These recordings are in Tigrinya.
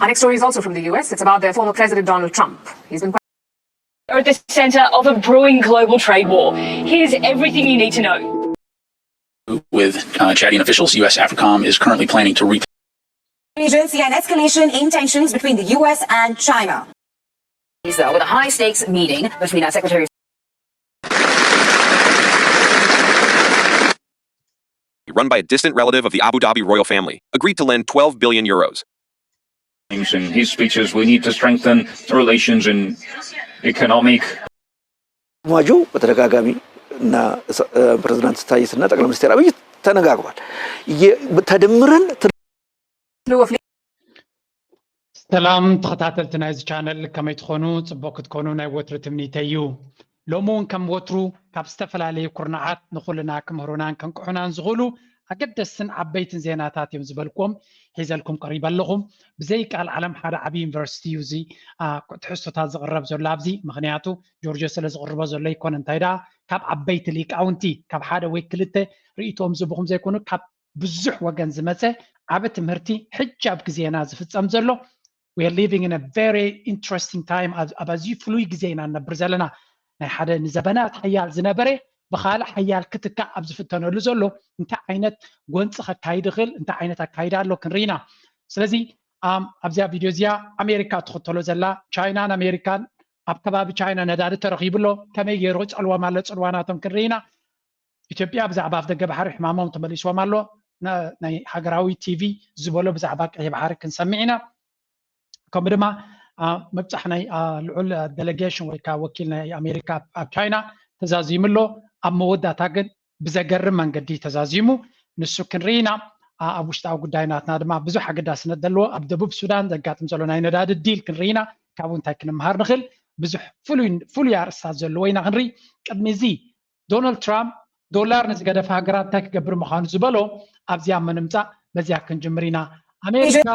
Our next story is also from the U S. It's about their former President Donald Trump. He's been Are at the center of a brewing global trade war. Here's everything you need to know. With uh, chatting officials, U S AFRICOM is currently planning to re- Region see an escalation in tensions between the U S and China. With a high stakes meeting between our secretary. Run by a distant relative of the Abu Dhabi royal family, agreed to lend twelve billion euros. In his speeches, we need to strengthen relations in economic. ማጁ በተደጋጋሚ እና ፕሬዚዳንት ኢሳያስ እና ጠቅላይ ሚኒስትር አብይ ተነጋግሯል። ተደምረን ሰላም ተኸታተልቲ ናይዚ ቻነል ከመይ ትኾኑ? ፅቡቅ ክትኮኑ ናይ ወትሪ ትምኒተይ እዩ። ሎሚ እውን ከም ወትሩ ካብ ዝተፈላለዩ ኩርናዓት ንኹልና ክምህሩናን ከንቅሑናን ዝኽእሉ ኣገደስትን ዓበይትን ዜናታት እዮም ዝበልኩዎም ሒዘልኩም ቀሪበ ኣለኹ። ብዘይ ቃል ዓለም ሓደ ዓብዪ ዩኒቨርሲቲ እዩ እዚ ትሕዝቶታት ዝቕረብ ዘሎ ኣብዚ። ምኽንያቱ ጆርጆ ስለ ዝቕርቦ ዘሎ ይኮነ፣ እንታይ ደኣ ካብ ዓበይቲ ሊቃውንቲ ካብ ሓደ ወይ ክልተ ርእይቶኦም ዝህቡኹም ዘይኮኑ ካብ ብዙሕ ወገን ዝመፀ ዓቢ ትምህርቲ ሕጂ ኣብ ግዜና ዝፍፀም ዘሎ። We are living in a very interesting time። ኣብ ኣዝዩ ፍሉይ ግዜ ኢና ንነብር ዘለና። ናይ ሓደ ንዘበናት ሓያል ዝነበረ ብኻልእ ሓያል ክትካእ ኣብ ዝፍተነሉ ዘሎ እንታይ ዓይነት ጎንፂ ከካይድ ይኽእል፣ እንታይ ዓይነት ኣካይዳ ኣሎ ክንርኢ ኢና። ስለዚ ኣብዚኣ ቪድዮ እዚኣ ኣሜሪካ ትኽተሎ ዘላ ቻይናን ኣሜሪካን ኣብ ከባቢ ቻይና ነዳዲ ተረኺቡ ኣሎ፣ ከመይ ገይሩ ክፀልዎም ኣሎ ፅልዋናቶም ክንርኢ ኢና። ኢትዮጵያ ብዛዕባ ኣፍደገ ባሕሪ ሕማሞም ተመሊስዎም ኣሎ። ናይ ሃገራዊ ቲቪ ዝበሎ ብዛዕባ ቀይሕ ባሕሪ ክንሰምዕ ኢና። ከምኡ ድማ ምብፃሕ ናይ ልዑል ዴሌጌሽን ወይ ከዓ ወኪል ናይ ኣሜሪካ ኣብ ቻይና ተዛዚሙ ኣሎ። ኣብ መወዳእታ ግን ብዘገርም መንገዲ ተዛዚሙ። ንሱ ክንርኢ ኢና። ኣብ ውሽጣዊ ጉዳይ ናትና ድማ ብዙሕ ኣገዳስነት ዘለዎ ኣብ ደቡብ ሱዳን ዘጋጥም ዘሎ ናይ ነዳዲ ዲል ክንርኢ ኢና። ካብኡ እንታይ ክንምሃር ንኽእል? ብዙሕ ፍሉይ ኣርእስታት ዘለዎ ኢና ክንርኢ። ቅድሚ እዚ ዶናልድ ትራምፕ ዶላር ንዝገደፈ ሃገራት እንታይ ክገብር ምዃኑ ዝበሎ ኣብዚኣ ምንምፃእ በዚኣ ክንጅምር ኢና። ኣሜሪካ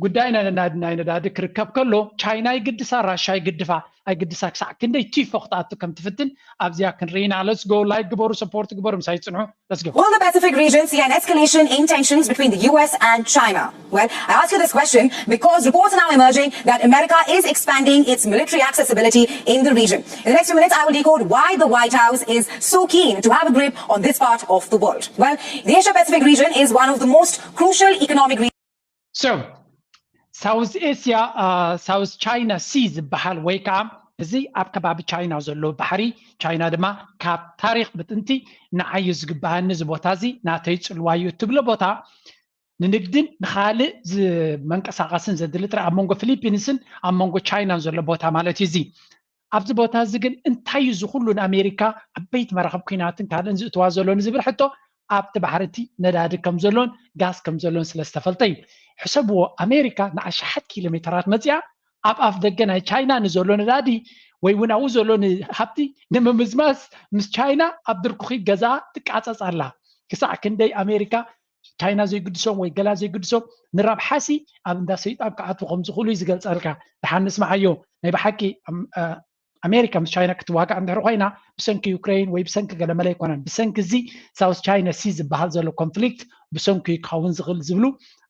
ጉዳይ ናይ ነዳዲ ክርከብ ከሎ ቻይና ይግድሳ፣ ራሻ ይግድፋ ኣይግድሳ ክሳዕ ክንደይ ቲፎ ክትኣቱ ከም ትፍትን ኣብዚኣ ክንርኢ ኢና። Let's go, like ግበሩ፣ support ግበሩ፣ ምሳይ ፅንሑ። Let's go. Will the Pacific region see an escalation in tensions between the U S and China? Well, I ask you this question because reports are now emerging that America is expanding its military accessibility in the region. In the next few minutes, I will decode why the White House is so keen to have a grip on this part of the world. Well, the Asia Pacific region is one of the most crucial economic regions. So, ሳውዝ ኤስያ ሳውዝ ቻይና ሲ ዝበሃል ወይ ከዓ እዚ ኣብ ከባቢ ቻይና ዘሎ ባሕሪ፣ ቻይና ድማ ካብ ታሪክ ብጥንቲ ንዓዩ ዝግባሃኒ እዚ ቦታ እዚ ናተይ ፅልዋዩ እትብሎ ቦታ ንንግድን ንካልእ መንቀሳቀስን ዘድሊ ጥራይ ኣብ መንጎ ፊሊፒንስን ኣብ መንጎ ቻይናን ዘሎ ቦታ ማለት እዩ። እዚ ኣብዚ ቦታ እዚ ግን እንታይ እዩ እዚ ኩሉ ንኣሜሪካ ዓበይቲ መራክብ ኩናትን ካልእን ዝእትዋ ዘሎ ንዝብል ሕቶ ኣብቲ ባሕሪ እቲ ነዳዲ ከም ዘሎን ጋዝ ከም ዘሎን ስለ ዝተፈልጠ እዩ። ሕሰብዎ፣ ኣሜሪካ ንኣሽሓት ኪሎ ሜተራት መፂኣ ኣብ ኣፍ ደገ ናይ ቻይና ንዘሎ ነዳዲ ወይ እውን ኣብኡ ዘሎ ንሃብቲ ንምምዝማዝ ምስ ቻይና ኣብ ድርኩኺ ገዛ ትቃፀፅ ኣላ። ክሳዕ ክንደይ ኣሜሪካ ቻይና ዘይግድሶም ወይ ገላ ዘይግድሶም ንረብሓሲ ኣብ እንዳ ሰይጣን ክኣትዉ ከም ዝኽእሉ እዩ ዝገልፀልካ። ደሓን ንስምዓዮ። ናይ ብሓቂ ኣሜሪካ ምስ ቻይና ክትዋጋእ እንድሕር ኮይና ብሰንኪ ዩክሬን ወይ ብሰንኪ ገለመለ ኣይኮነን። ብሰንኪ እዚ ሳውስ ቻይና ሲ ዝበሃል ዘሎ ኮንፍሊክት ብሰንኪ ክኸውን ዝኽእል ዝብሉ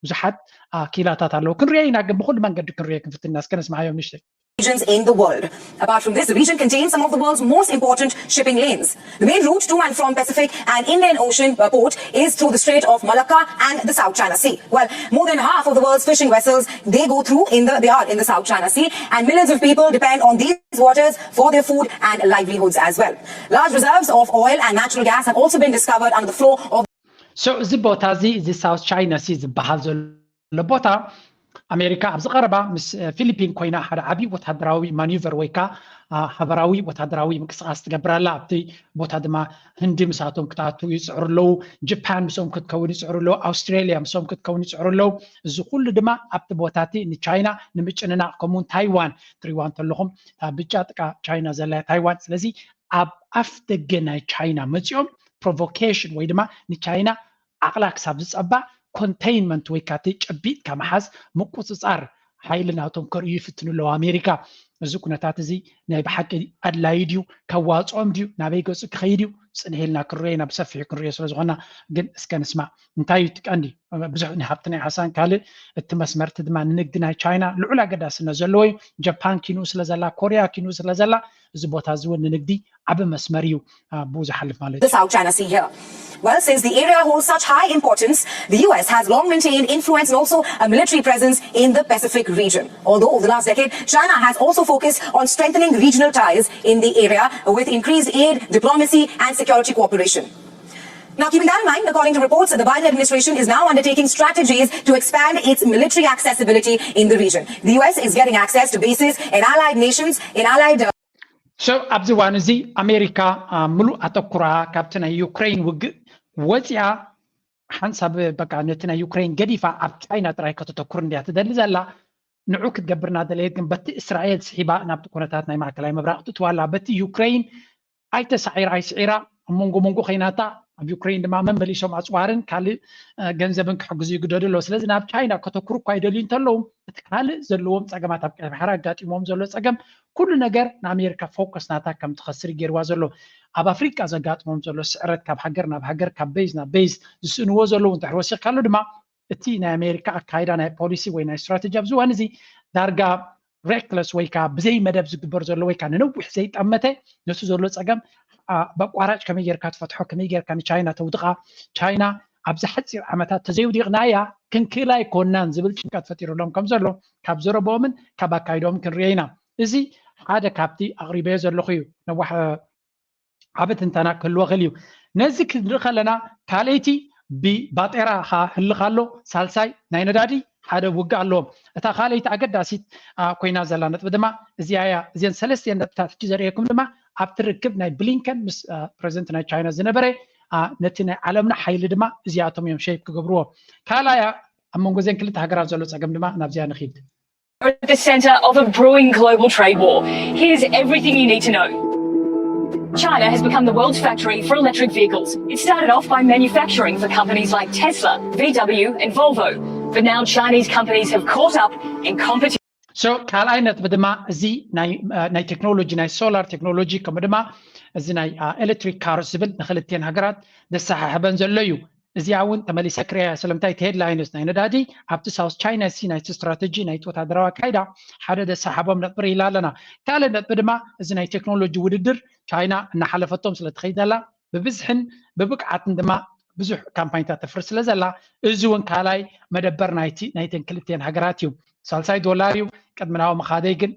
ብዙሓት ኣኪላታት ኣለዉ። ክንሪኦ ኢና፣ ግን ብኩሉ መንገዲ ክንሪኦ ክንፍትና እስከ ነስምዓዮም ንሽተይ። regions in the world. Apart from this, the region contains some of the world's most important shipping lanes. The main route to and from Pacific and Indian Ocean port is through the Strait of Malacca and the South China Sea. Well, more than half of the world's fishing vessels, they go through in the they are in the South China Sea, and millions of people depend on these waters for their food and livelihoods as well. Large reserves of oil and natural gas have also been discovered under the floor of So እዚ ቦታ እዚ እዚ ሳውስ ቻይና ሲ ዝበሃል ዘሎ ዘሎ ቦታ ኣሜሪካ ኣብዚ ቀረባ ምስ ፊሊፒን ኮይና ሓደ ዓብዪ ወታደራዊ ማኒቨር ወይ ከዓ ሃበራዊ ወታደራዊ ምንቅስቃስ ትገብር ኣላ። ኣብቲ ቦታ ድማ ህንዲ ምስኣቶም ክትኣቱ ይፅዕሩ ኣለዉ። ጃፓን ምስኦም ክትከውን ይፅዕሩ ኣለዉ። ኣውስትራሊያ ምስኦም ክትከውን ይፅዕሩ ኣለዉ። እዚ ኩሉ ድማ ኣብቲ ቦታ እቲ ንቻይና ንምጭንናቕ ከምኡውን ታይዋን ትሪዋ እንተለኹም እታ ብጫ ጥቃ ቻይና ዘላ ታይዋን። ስለዚ ኣብ ኣፍ ደገ ናይ ቻይና መፂኦም ፕሮቮኬሽን ወይ ድማ ንቻይና ዓቕላ ክሳብ ዝፀባ ኮንተይንመንት ወይ ካቲ ጨቢጥካ ምሓዝ ምቁፅፃር ሓይሊ ናቶም ከርእዩ ይፍትኑ ኣለዉ ኣሜሪካ። እዚ ኩነታት እዚ ናይ ብሓቂ ኣድላዩ ድዩ? ከዋፅኦም ድዩ? ናበይ ገፁ ክኸይድ እዩ? ፅንሕ ኢልና ክንሪኦ ኢና ብሰፊሑ ክንሪኦ ስለ ዝኾና። ግን እስከ ንስማዕ እንታይ እዩ እቲ ቀንዲ? ብዙሕ ናይ ሃብቲ ናይ ዓሳን ካልእ። እቲ መስመር እቲ ድማ ንንግዲ ናይ ቻይና ልዑል ኣገዳስነት ዘለዎ እዩ። ጃፓን ኪንኡ ስለ ዘላ፣ ኮርያ ኪንኡ ስለ ዘላ፣ እዚ ቦታ እዚ እውን ንንግዲ ዓቢ መስመር እዩ ብኡ ዝሓልፍ ማለት እዩ። The South China Sea here. Well, since the area holds such high importance, the U S has long maintained influence and also a military presence in the Pacific region. Although over the last decade, China has also focused on strengthening regional ties in the area with increased aid, diplomacy, and security cooperation. Now, keeping that in mind, according to reports, the Biden administration is now undertaking strategies to expand its military accessibility in the region. The U S is getting access to bases in allied nations, in allied. Uh, so ኣብዚ እዋን እዚ ኣሜሪካ ምሉእ ኣተኩራ ካብቲ ናይ ዩክሬን ውግእ ወፂኣ ሓንሳብ በቃ ነቲ ናይ ዩክሬን ገዲፋ ኣብ ቻይና ጥራይ ከተተኩር እንድያ ትደሊ ዘላ። ንዑ ክትገብር እናደለየት ግን በቲ እስራኤል ስሒባ ናብቲ ኩነታት ናይ ማእከላይ ምብራቕ ትእትዋ ኣላ። በቲ ዩክሬን ኣይተሳዒራ ኣይስዒራ ኣብ መንጎ መንጎ ኮይናታ ኣብ ዩክሬን ድማ መመሊሶም ኣፅዋርን ካልእ ገንዘብን ክሕግዙ ይግደዱ ኣለዉ። ስለዚ ናብ ቻይና ከተኩሩ እኳ ይደልዩ እንተለዉ እቲ ካልእ ዘለዎም ፀገማት ኣብ ቀይ ባሕሪ ኣጋጢሞም ዘሎ ፀገም ኩሉ ነገር ንኣሜሪካ ፎከስ ናታ ከም ትኸስር ገይርዋ ዘሎ። ኣብ ኣፍሪቃ ዘጋጥሞም ዘሎ ስዕረት ካብ ሃገር ናብ ሃገር ካብ ቤዝ ናብ ቤዝ ዝስእንዎ ዘለዉ እንድሕር ወሲኽካሉ ድማ እቲ ናይ ኣሜሪካ ኣካይዳ ናይ ፖሊሲ ወይ ናይ ስትራተጂ ኣብዚ እዋን እዚ ዳርጋ ሬክለስ ወይ ከዓ ብዘይ መደብ ዝግበር ዘሎ ወይ ከዓ ንነዊሕ ዘይጠመተ ነቲ ዘሎ ፀገም በቋራጭ ከመይ ጌርካ ትፈትሖ ከመይ ጌርካ ንቻይና ተውድቃ ቻይና ኣብዚ ሓፂር ዓመታት ተዘይውዲቕናያ ክንክእላ ኣይኮናን ዝብል ጭንቀት ፈጢሩሎም ከም ዘሎ ካብ ዘረብኦምን ካብ ኣካይዶምን ክንሪኦ ኢና። እዚ ሓደ ካብቲ ኣቕሪበዮ ዘለኹ እዩ። ነዋሕ ዓቢ ትንተና ክህልዎ ክእል እዩ። ነዚ ክንርኢ ከለና ካልኣይቲ ብባጤራ ካ ህልኽ ኣሎ፣ ሳልሳይ ናይ ነዳዲ ሓደ ውግእ ኣለዎም። እታ ካልኣይቲ ኣገዳሲት ኮይና ዘላ ነጥቢ ድማ እዚኣ እያ። እዚን ሰለስቲኤን ነጥብታት ሕጂ ዘርእየኩም ድማ ኣብቲ ርክብ ናይ ብሊንከን ምስ ፕረዚደንት ናይ ቻይና ዝነበረ ነቲ ናይ ዓለምና ሓይሊ ድማ እዚኣቶም እዮም ሸይፕ ክገብርዎ። ካልኣያ ኣብ መንጎ እዘን ክልተ ሃገራት ዘሎ ጸገም ድማ ናብዚኣ ንኺድ። We're at the center of a brewing global trade war. Here's everything you need to know. China has become the world's factory for electric vehicles. It started off by manufacturing for companies like Tesla, V W, and Volvo. But now Chinese companies have caught up and competition. So ካልኣይ ነጥቢ ድማ እዚ ናይ ቴክኖሎጂ ናይ ሶላር ቴክኖሎጂ ከምኡ ድማ እዚ ናይ ኤሌክትሪክ ካር ዝብል ንክልቴን ሃገራት ዘሰሓሕበን ዘሎ እዩ። እዚኣ እውን ተመሊሰ ክሪያ ስለምንታይ እቲ ሄድላይንስ ናይ ነዳዲ ኣብቲ ሳውስ ቻይና ሲ ናይቲ ስትራተጂ ናይቲ ወታደራዊ ኣካይዳ ሓደ ዘሰሓቦም ነጥቢ ርኢላ ኣለና። ካልእ ነጥቢ ድማ እዚ ናይ ቴክኖሎጂ ውድድር ቻይና እናሓለፈቶም ስለ ትኸይድ ዘላ ብብዝሕን ብብቅዓትን ድማ ብዙሕ ካምፓኒታት ተፍሪ ስለ ዘላ እዚ እውን ካልኣይ መደበር ናይቲ ናይተን ክልቴን ሃገራት እዩ። ሳልሳይ ዶላር እዩ ቅድሚ ናብኡ ምኻደይ ግን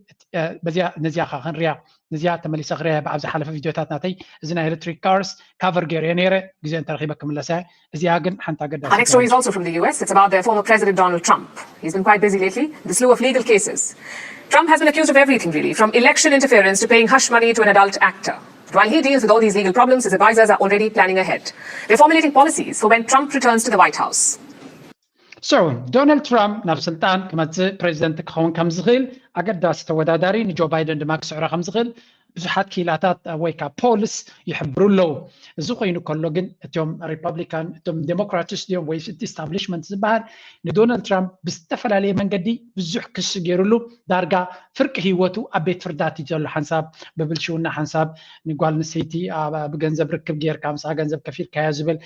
ነዚኣ ካ ክንሪያ ነዚኣ ተመሊሰ ክሪያ ብኣብ ዝሓለፈ ቪድዮታት ናተይ እዚ ናይ ኤሌክትሪክ ካርስ ካቨር ገይረዮ ነይረ ግዜ እንተረኺበ ክምለሰ እዚኣ ግን ሓንቲ ኣገዳሲ Our next story is also from the U S. It's about their former president Donald Trump. He's been quite busy lately. The slew of legal cases. Trump has been accused of everything really, from election interference to paying hush money to an adult actor. While he deals with all these legal problems, his advisors are already planning ahead. They're formulating policies for when Trump returns to the White House. So ዶናልድ ትራምፕ ናብ ስልጣን ክመፅእ ፕሬዚደንት ክኸውን ከም ዝኽእል ኣገዳሲ ተወዳዳሪ ንጆ ባይደን ድማ ክስዕሮ ከም ዝኽእል ብዙሓት ክኢላታት ወይ ከዓ ፖልስ ይሕብሩ ኣለዉ። እዚ ኮይኑ ከሎ ግን እቶም ሪፐብሊካን እቶም ዴሞክራትስ ድዮም ወይ እቲ ኢስታብሊሽመንት ዝበሃል ንዶናልድ ትራምፕ ብዝተፈላለየ መንገዲ ብዙሕ ክሲ ገይሩሉ ዳርጋ ፍርቂ ህይወቱ ኣብ ቤት ፍርዳት እዩ ዘሎ። ሓንሳብ ብብልሽውና ሓንሳብ ንጓል ኣንስተይቲ ብገንዘብ ርክብ ጌርካ ምስኣ ገንዘብ ከፊልካዮ ዝብል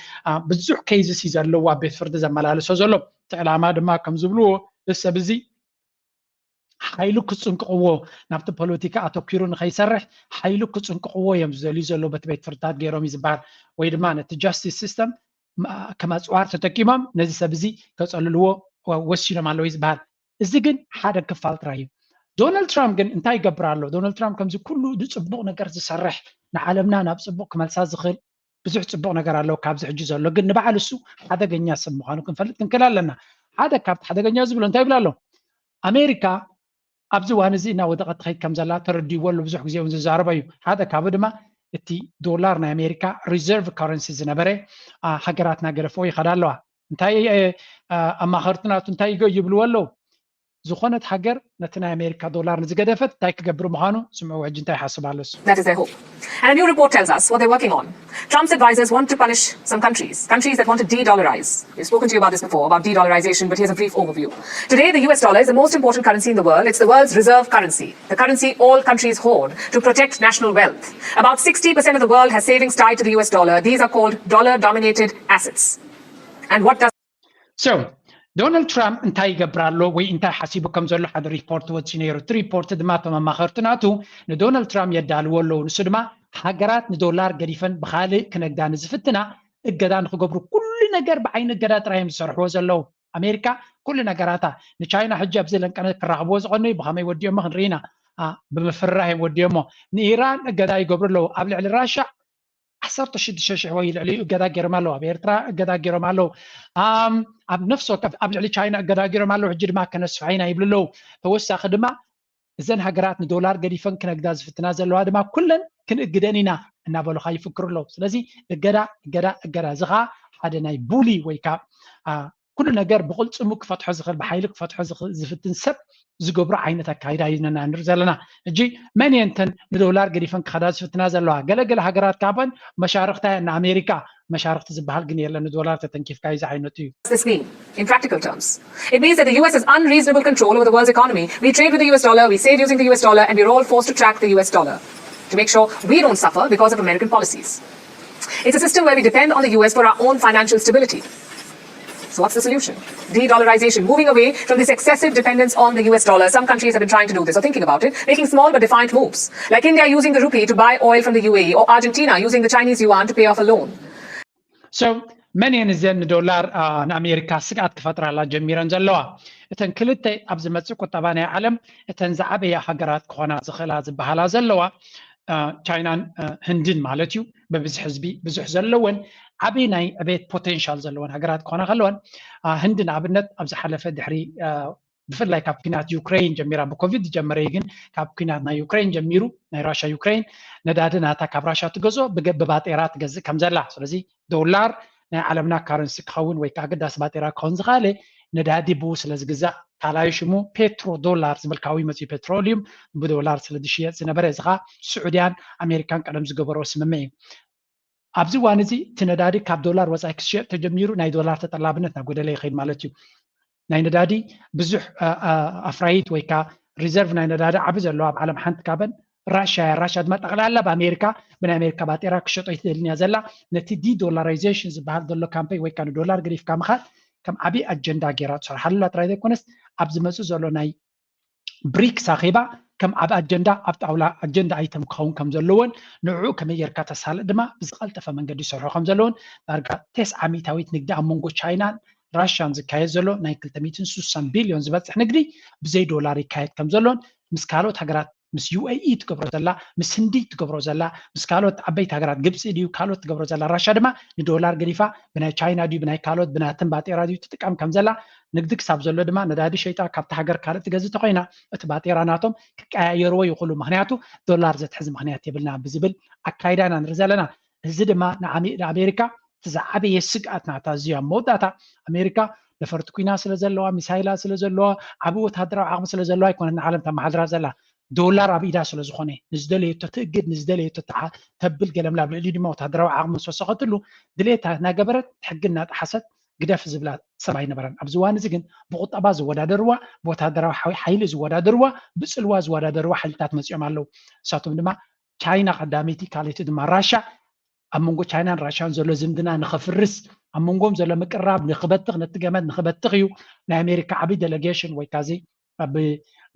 ብዙሕ ኬዝስ እዩ ዘለዎ ኣብ ቤት ፍርዲ ዘመላልሶ ዘሎ። እቲ ዕላማ ድማ ከም ዝብልዎ እዚ ሰብ እዚ ሓይሉ ክፅንቅቕዎ ናብቲ ፖለቲካ ኣተኪሩ ንኸይሰርሕ ሓይሉ ክፅንቅቕዎ እዮም ዝደልዩ ዘለዉ በቲ ቤት ፍርድታት ገይሮም እዩ ዝበሃል። ወይ ድማ ነቲ ጃስቲስ ሲስተም ከም ኣፅዋር ተጠቂሞም ነዚ ሰብ እዚ ከፀልልዎ ወሲኖም ኣለዉ እዩ ዝበሃል። እዚ ግን ሓደ ክፋል ጥራይ እዩ። ዶናልድ ትራምፕ ግን እንታይ ይገብር ኣሎ? ዶናልድ ትራምፕ ከምዚ ኩሉ ንፅቡቕ ነገር ዝሰርሕ ንዓለምና ናብ ፅቡቕ ክመልሳ ዝኽእል ብዙሕ ፅቡቕ ነገር ኣለዎ ካብዚ ሕጂ ዘሎ ግን ንባዕሉ እሱ ሓደገኛ ሰብ ምዃኑ ክንፈልጥ ክንክእል ኣለና። ሓደ ካብቲ ሓደገኛ ዝብሎ እንታይ ይብል ኣሎ? ኣሜሪካ ኣብዚ እዋን እዚ እናወደቐት ትኸይድ ከም ዘላ ተረዲእዎ ኣሎ። ብዙሕ ግዜ እውን ዝዛረቦ እዩ። ሓደ ካብኡ ድማ እቲ ዶላር ናይ ኣሜሪካ ሪዘርቭ ካረንሲ ዝነበረ ሃገራት እናገደፍኦ ይኸዳ ኣለዋ። እንታይ ኣማኸርቲ ናቱ እንታይ ይብልዎ ኣለዉ? ዝኾነት ሃገር ነቲ ናይ ኣሜሪካ ዶላር ንዝገደፈት እንታይ ክገብር ምዃኑ ስምዕዎ ሕጂ እንታይ ይሓስብ ኣሎ እሱ። That is their hope. And a new report tells us what they're working on. Trump's advisors want to punish some countries, countries that want to de-dollarize. We've spoken to you about this before, about de-dollarization, but here's a brief overview. Today, the U S dollar is the most important currency in the world. It's the world's reserve currency, the currency all countries hoard to protect national wealth. About sixty percent of the world has savings tied to the U S dollar. These are called dollar-denominated assets. And what does So ዶናልድ ትራምፕ እንታይ ይገብር ኣሎ ወይ እንታይ ሓሲቡ ከም ዘሎ ሓደ ሪፖርት ወፂኡ ነይሩ። እቲ ሪፖርት ድማ እቶም ኣማኸርቲ ናቱ ንዶናልድ ትራምፕ የዳልዎ ኣለዉ። ንሱ ድማ ሃገራት ንዶላር ገዲፈን ብካልእ ክነግዳ ንዝፍትና እገዳ ንክገብሩ ኩሉ ነገር ብዓይኒ እገዳ ጥራይ እዮም ዝሰርሕዎ ዘለዉ። ኣሜሪካ ኩሉ ነገራታ ንቻይና ሕጂ ኣብዚ ለንቀነ ክራኽብዎ ዝቐነዩ ብኸመይ ወዲኦሞ ክንርኢ ኢና። ብምፍርራህ እዮም ወዲኦሞ። ንኢራን እገዳ ይገብሩ ኣለዉ። ኣብ ልዕሊ ራሻ ዓሰርተ ሽዱሽተ ሽሕ ወይ ልዕሊኡ እገዳ ገይሮም ኣለዉ። ኣብ ኤርትራ እገዳ ገይሮም ኣለዉ። ኣብ ነፍሲ ወከፍ ኣብ ልዕሊ ቻይና እገዳ ገይሮም ኣለዉ። ሕጂ ድማ ከነስፍሐ ኢና ይብሉ ኣለዉ። ተወሳኺ ድማ እዘን ሃገራት ንዶላር ገዲፈን ክነግዳ ዝፍትና ዘለዋ ድማ ኩለን ክንእግደን ኢና እናበሉ ከዓ ይፍክሩ ኣለዉ። ስለዚ እገዳ እገዳ እገዳ፣ እዚ ከዓ ሓደ ናይ ቡሊ ወይ ከዓ ኩሉ ነገር ብቕልፅሙ ክፈትሖ ዝኽእል፣ ብሓይሊ ክፈትሖ ዝፍትን ሰብ ዝገብሮ ዓይነት ኣካይዳ ኢና ንርኢ ዘለና። ሕጂ መን እየን እተን ንዶላር ገዲፈን ክኸዳ ዝፍትና ዘለዋ? ገለገለ ሃገራት ካብን መሻርክታ እየን ንኣሜሪካ። መሻርክቲ ዝበሃል ግን የለን፣ ንዶላር ተተንኪፍካ እዩ ዝዓይነቱ እዩ። This mean in practical terms? It means that the U S has unreasonable control over the world's economy. We trade with the U S dollar, we save using the U S dollar, and we're all forced to track the U S dollar to make sure we don't suffer because of American policies. It's a system where we depend on the U S for our own financial stability. So what's the solution? De-dollarization, moving away from this excessive dependence on the U S dollar. Some countries have been trying to do this or thinking about it, making small but defiant moves, like India using the rupee to buy oil from the U A E or Argentina using the Chinese yuan to pay off a loan. So መን እየን እዘን ንዶላር ንኣሜሪካ ስግኣት ክፈጥራላ ጀሚረን ዘለዋ? እተን ክልተ ኣብ ዝመፅእ ቁጠባ ናይ ዓለም እተን ዝዓበያ ሃገራት ክኾና ዝኽእላ ዝበሃላ ዘለዋ ቻይናን ህንድን ማለት እዩ። ብብዝሒ ህዝቢ ብዙሕ ዘለወን ዓብዪ ናይ ዕቤት ፖቴንሻል ዘለወን ሃገራት ክኾና ከለወን፣ ህንዲ ንኣብነት ኣብ ዝሓለፈ ድሕሪ ብፍላይ ካብ ኲናት ዩክሬን ጀሚራ፣ ብኮቪድ ዝጀመረ እዩ፣ ግን ካብ ኲናት ናይ ዩክሬን ጀሚሩ፣ ናይ ራሻ ዩክሬን፣ ነዳዲ ናታ ካብ ራሻ ትገዝኦ ብባጤራ ትገዝእ ከም ዘላ። ስለዚ ዶላር ናይ ዓለምና ካረንሲ ክኸውን ወይ ከዓ ኣገዳሲ ባጤራ ክኸውን ዝኽኣለ ነዳዲ ብኡ ስለ ዝግዛእ፣ ካልኣይ ሽሙ ፔትሮ ዶላር ዝብል ካብኡ መፅኡ። ፔትሮሊዩም ብዶላር ስለ ዝሽየጥ ዝነበረ፣ እዚ ከዓ ስዑድያን ኣሜሪካን ቀደም ዝገበሮ ስምምዕ እዩ። ኣብዚ እዋን እዚ እቲ ነዳዲ ካብ ዶላር ወፃኢ ክሽየጥ ተጀሚሩ ናይ ዶላር ተጠላብነት ናብ ጎደለ ይኸይድ ማለት እዩ። ናይ ነዳዲ ብዙሕ ኣፍራይት ወይ ከዓ ሪዘርቭ ናይ ነዳዲ ዓቢ ዘለዎ ኣብ ዓለም ሓንቲ ካብን ራሻ እያ። ራሻ ድማ ጠቕላላ ብኣሜሪካ ብናይ ኣሜሪካ ባጤራ ክሸጦ ይትደልን እያ ዘላ። ነቲ ዲዶላራይዜሽን ዝበሃል ዘሎ ካምፔን ወይ ከዓ ንዶላር ገዲፍካ ምኻድ ከም ዓብዪ ኣጀንዳ ገይራ ትሰርሓላ ጥራይ ዘይኮነስ ኣብ ዝመፅእ ዘሎ ናይ ብሪክስ ኣኼባ ከም ኣብ ኣጀንዳ ኣብ ጣውላ ኣጀንዳ ኣይተም ክኸውን ከም ዘለዎን ንዕኡ ከመይ ጌርካ ተሳልጥ ድማ ብዝቐልጠፈ መንገዲ ይሰርሑ ከም ዘለውን ዳርጋ ተስዓ ሚእታዊት ንግዲ ኣብ መንጎ ቻይናን ራሽያን ዝካየድ ዘሎ ናይ ክልተ ሚእትን ስሳን ቢልዮን ዝበፅሕ ንግዲ ብዘይ ዶላር ይካየድ ከም ዘሎን ምስ ካልኦት ሃገራት ምስ ዩ ኤ ኢ ትገብሮ ዘላ ምስ ህንዲ ትገብሮ ዘላ ምስ ካልኦት ዓበይቲ ሃገራት ግብፂ ድዩ ካልኦት ትገብሮ ዘላ ራሻ ድማ ንዶላር ገዲፋ ብናይ ቻይና ድዩ ብናይ ካልኦት ብናተን ባጤራ ድዩ ትጥቀም ከም ዘላ ንግዲ ክሳብ ዘሎ ድማ ነዳዲ ሸይጣ ካብቲ ሃገር ካልእ ትገዝእ ተኮይና እቲ ባጤራ ናቶም ክቀያየርዎ ይኽእሉ ምክንያቱ ዶላር ዘትሕዝ ምክንያት የብልና ብዝብል ኣካይዳ ኢና ንርኢ ዘለና። እዚ ድማ ንኣሜሪካ እቲ ዝዓበየ ስግኣት ናታ እዚ ኣብ መወዳእታ ኣሜሪካ ነፈርቲ ኩና ስለ ዘለዋ ሚሳይላ ስለ ዘለዋ ዓብ ወታደራዊ ዓቕሚ ስለ ዘለዋ ኣይኮነት ንዓለም ተመሓድራ ዘላ ዶላር ኣብ ኢዳ ስለ ዝኾነ ንዝደለየቶ ትእግድ ንዝደለየቶ ተብል ገለምላ ኣብ ልዕሊኡ ድማ ወታደራዊ ዓቕሚ ዝወሰኸትሉ ድሌታ እናገበረት ሕጊ እናጠሓሰት ግደፍ ዝብላ ሰብ ኣይነበረን። ኣብዚ እዋን እዚ ግን ብቁጠባ ዝወዳደርዋ ብወታደራዊ ሓይሊ ዝወዳደርዋ ብፅልዋ ዝወዳደርዋ ሓይልታት መፂኦም ኣለዉ። ንሳቶም ድማ ቻይና ቀዳመይቲ ካልኣይቲ ድማ ራሻ ኣብ መንጎ ቻይናን ራሽያን ዘሎ ዝምድና ንኽፍርስ ኣብ መንጎም ዘሎ ምቅራብ ንኽበትኽ ነቲ ገመድ ንኽበትኽ እዩ ናይ ኣሜሪካ ዓብዪ ዴሌጌሽን ወይ ካዚ ኣብ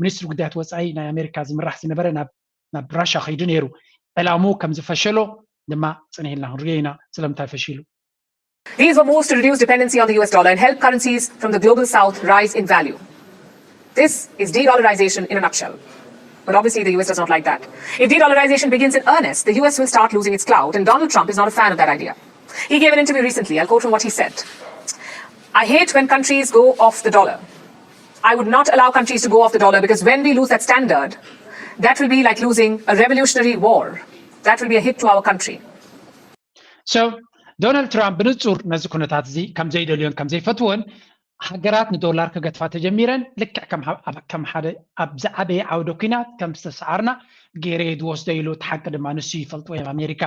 ሚኒስትሪ ጉዳያት ወፃኢ ናይ ኣሜሪካ ዝምራሕ ዝነበረ ናብ ራሻ ከይዱ ነይሩ። ዕላምኡ ከም ዝፈሸሎ ድማ ፅንሕ ኢልና ክንሪኦ ኢና። ስለምንታይ ፈሺሉ? These were moves to reduce dependency on the U S dollar and help currencies from the global south rise in value. This is de-dollarization in a nutshell. But obviously, the U S does not like that. If de-dollarization begins in earnest, the U S will start losing its clout, and Donald Trump is not a fan of that idea. He gave an interview recently. I'll quote from what he said. I hate when countries go off the dollar. I would not allow countries to go off the dollar because when we lose that standard, that will be like losing a revolutionary war. That will be a hit to our country. So ዶናልድ ትራምፕ ብንጹር ነዚ ኩነታት እዚ ከም ዘይደልዮን ከም ዘይፈትዎን ሃገራት ንዶላር ክገድፋ ተጀሚረን ልክዕ ከም ሓደ ኣብ ዝዓበየ ዓውደ ኩናት ከም ዝተሰዓርና ገይረ እየ ዝወስዶ ኢሉ። እቲ ሓቂ ድማ ንሱ ይፈልጥዎ እዮም። ኣሜሪካ